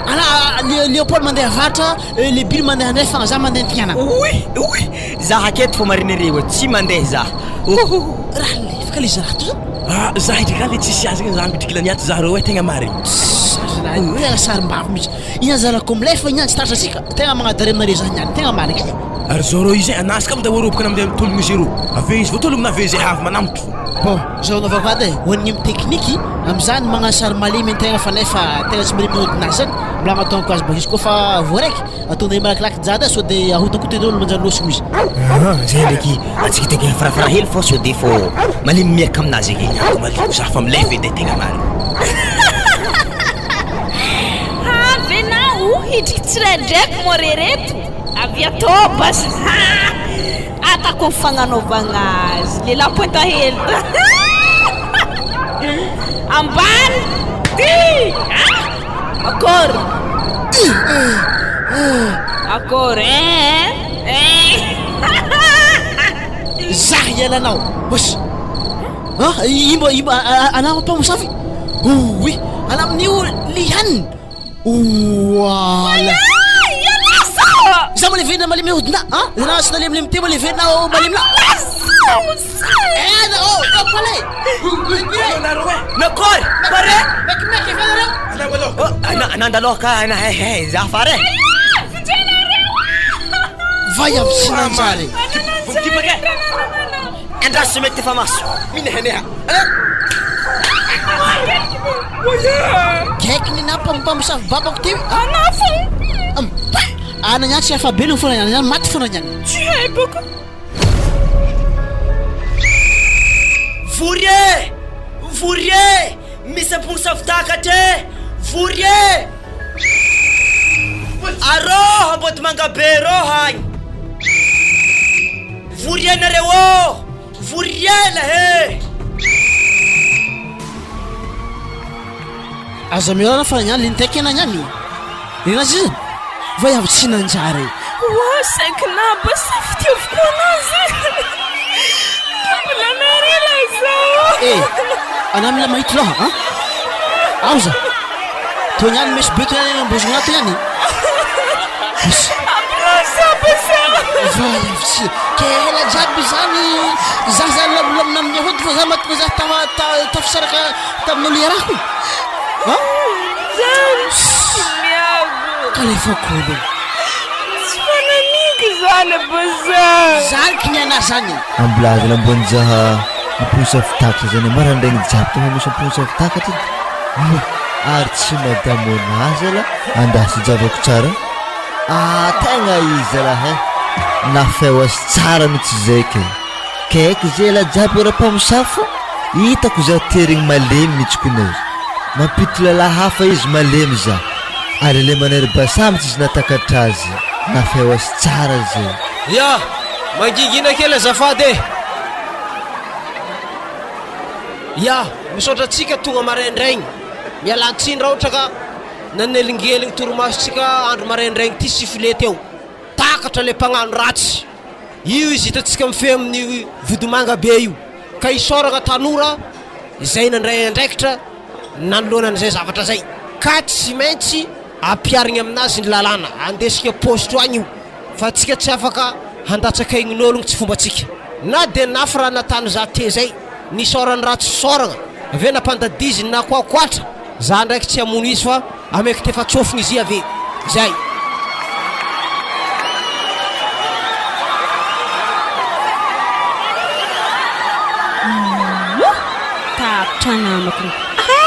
Ana Léopold mandeha avaratra, le Bill mandeha andrefagna, za mandeha antignana. Oy! Oy! Za aketo fô marine reo e, tsy mandeha za. Ohoho! Raha lefaka le zalahy to zany. Ah, za hidriky le tsisy azy igny za midriky laniato za reo e, tegna marigny. Zalahy tegna sarim-bavy mihitsy. Igny zalako milefa igny tsy tratrantsika. Tegna magnadare aminareo za niany, tegna marigny e. Ary zao rô izy e, anazy ka mda roboka na mandeha mitologno izy rô. Ave izy voatologno na ave zay havy manamotro fô. Bon, zao anaovako azy e, ho an'ny amy tekniky, amizany magnano sary malemy antegna fa nefa tegna tsy malemy hodinazy zany, mbola magnataonako azy baka izy koa fa voaraiky, ataonay malakilaky jada sao de ahotakotan'olo manjary lôsogno izy. Aa zay ndraiky antsika tegna farafara hely fô sao de fô malemy miaraka aminazy ake. Niako malemy za fa milefa edy e, tegna marigny. Avy enao hidriky. Tsindraindraiky moa re reto avy atao basa Atako ny fagnanaovagna azy Lehilahy pointe hely Ambany Ty Akôry Akôry eh eh Zah hialanao Oss Ah, imba imba anao mpamosavy Oy, ana amin'io lihanina Oala Za malevena malemy hodina ah Na sy nalemilemy teo malevena ao malemy la Eh oh kapale Nakory pare Nandalo ka na he he za fare Vai avy tsy nanjary Andraso mety efa maso Minehaneha Gaiky ny nampampamosavy babako teo Ana niany tsy afa-belogno fô ana niany maty fô niany. Tsy hay bôka. Vory e! Vory e! Misy amposavy takatra e! Vory e! Arô Ambodimangabe arô hagny! Vory e nareo ô! Vory ela he! Aza miorana fa niany lintaiky ana niany. Ninazy izy va avy tsy nanjary. Oa saiky naba sa fitiaviko anazy Mbola narela zao. Eh, ana mila mahito loha an. Aoza. Toa niany meso be toa niany ambozogna toa niany. Vay avy tsy ke ela jiaby zany za zany lamina amin'ny hody fa za maty za tafisaraka tamin'olo iarahako. An? Zany tsy miago. Kalefako olo. Tsy fananiko zany baza. Zany kiniana zany. Ambola ambonijaha amponsa fitakatra zany marandraigny jiaby tonga misy amponsa fitakatra edy ary tsy madame ona zala andasy javako tsara ah tegna izy zala he nafeo azy tsara mitsy zay ke Kaiky zay ela jiaby ora mpamosavy fa hitako za terigny malemy mitsy kony e. Mampiditra lalahy hafa izy malemy za. Ary le manery basa mitsy izy natakatra azy. Nafeo azy tsara zay. Ya! Mangingina kely azafady e! Ya! Misaotra antsika tonga maraindraigny. Mialan-tsiny raha ohatra ka nanelingeligny torimasontsika andro maraindraigny ity sifflet teo. Takatra le mpagnano ratsy. Io izy hitantsika mifehy amin'ny vodimanga be io. Ka isaorana tanora izay nandray andraikitra nanoloana an'izay zavatra izay. Ka tsy maintsy ampiharigny aminazy ny lalàna. Andesika paositro agny io. Fa antsika tsy afaka handatsaka aign'ologno tsy fombantsika. Na dia nafy raha natany za te zay. Nisaorany raha tsy fisaoragna. Avy eo nampandadiziny nakoakoatra. Za ndraiky tsy hamono izy fa ameko tefa-tsofigny izy ave. Zay. Ouh! Tapitra namako.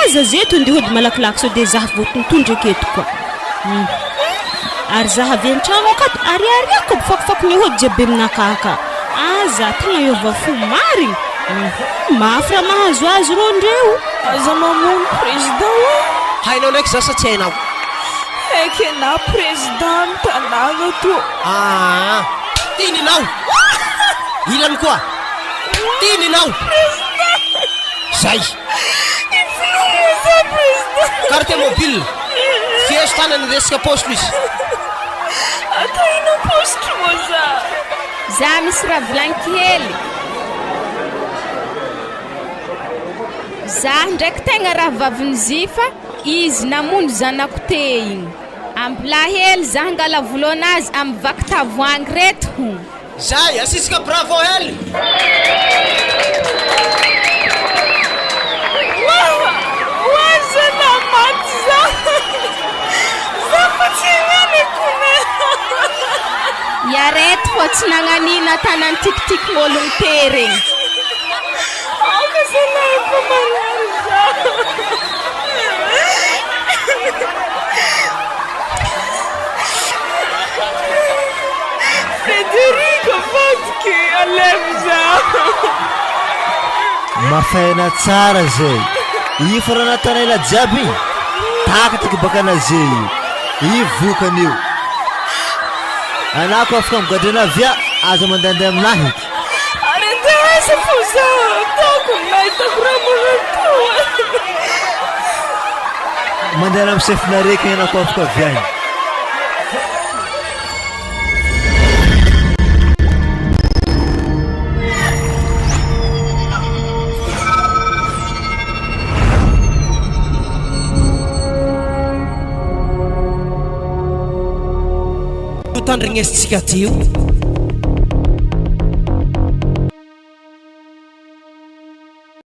Aza zeto ndeha hody malakilaky sao dia zah voatontondry aketo koa. Hum. Ary zah avy an-tragno akato ariariako aby fakofakony hody jiaby aminakahy ka. Aza tegna hiova fo marigny. Hum, mafy raha mahazo azy rô ndreo. Aza mamono président ô. Hainao ndraiky za sa tsy hainao? Haiko enah président ny tanàna tô. Aa tininao ilany koa tininao zay. Carte mobile fieso tanany resaka paositro izy. Atao ino paositro moa za? Za misy raha volagniko hely. Za ndraiky tegna rahavavin'i Zifa, izy namono zanako te igny. Ambilà hely za hangala volon'azy amy vaky tavoahangy reto. Zay, asisika bravo hely. Oa oa zalahy maty za za fa tsy hianako ne. Iareto fô tsy nagnanina tanan-tikitik'ologno te regny. Aoka zalahy efa marary za. Frederico vadiko alaivo za. Mafaina tsara zay. Io fa raha nataon'ela jiaby igny, takataka baka naze io. Io vokany io. Anah ko afaka migadra anah via, aza mandehandeha aminahy eky. Ary andeha aiza fô za? Ataoko aminah hitako raha magnantoa. Mandehana amin'ny chef-nareo eky anah ko afaka avy agny. Tandrignesintsika aty io.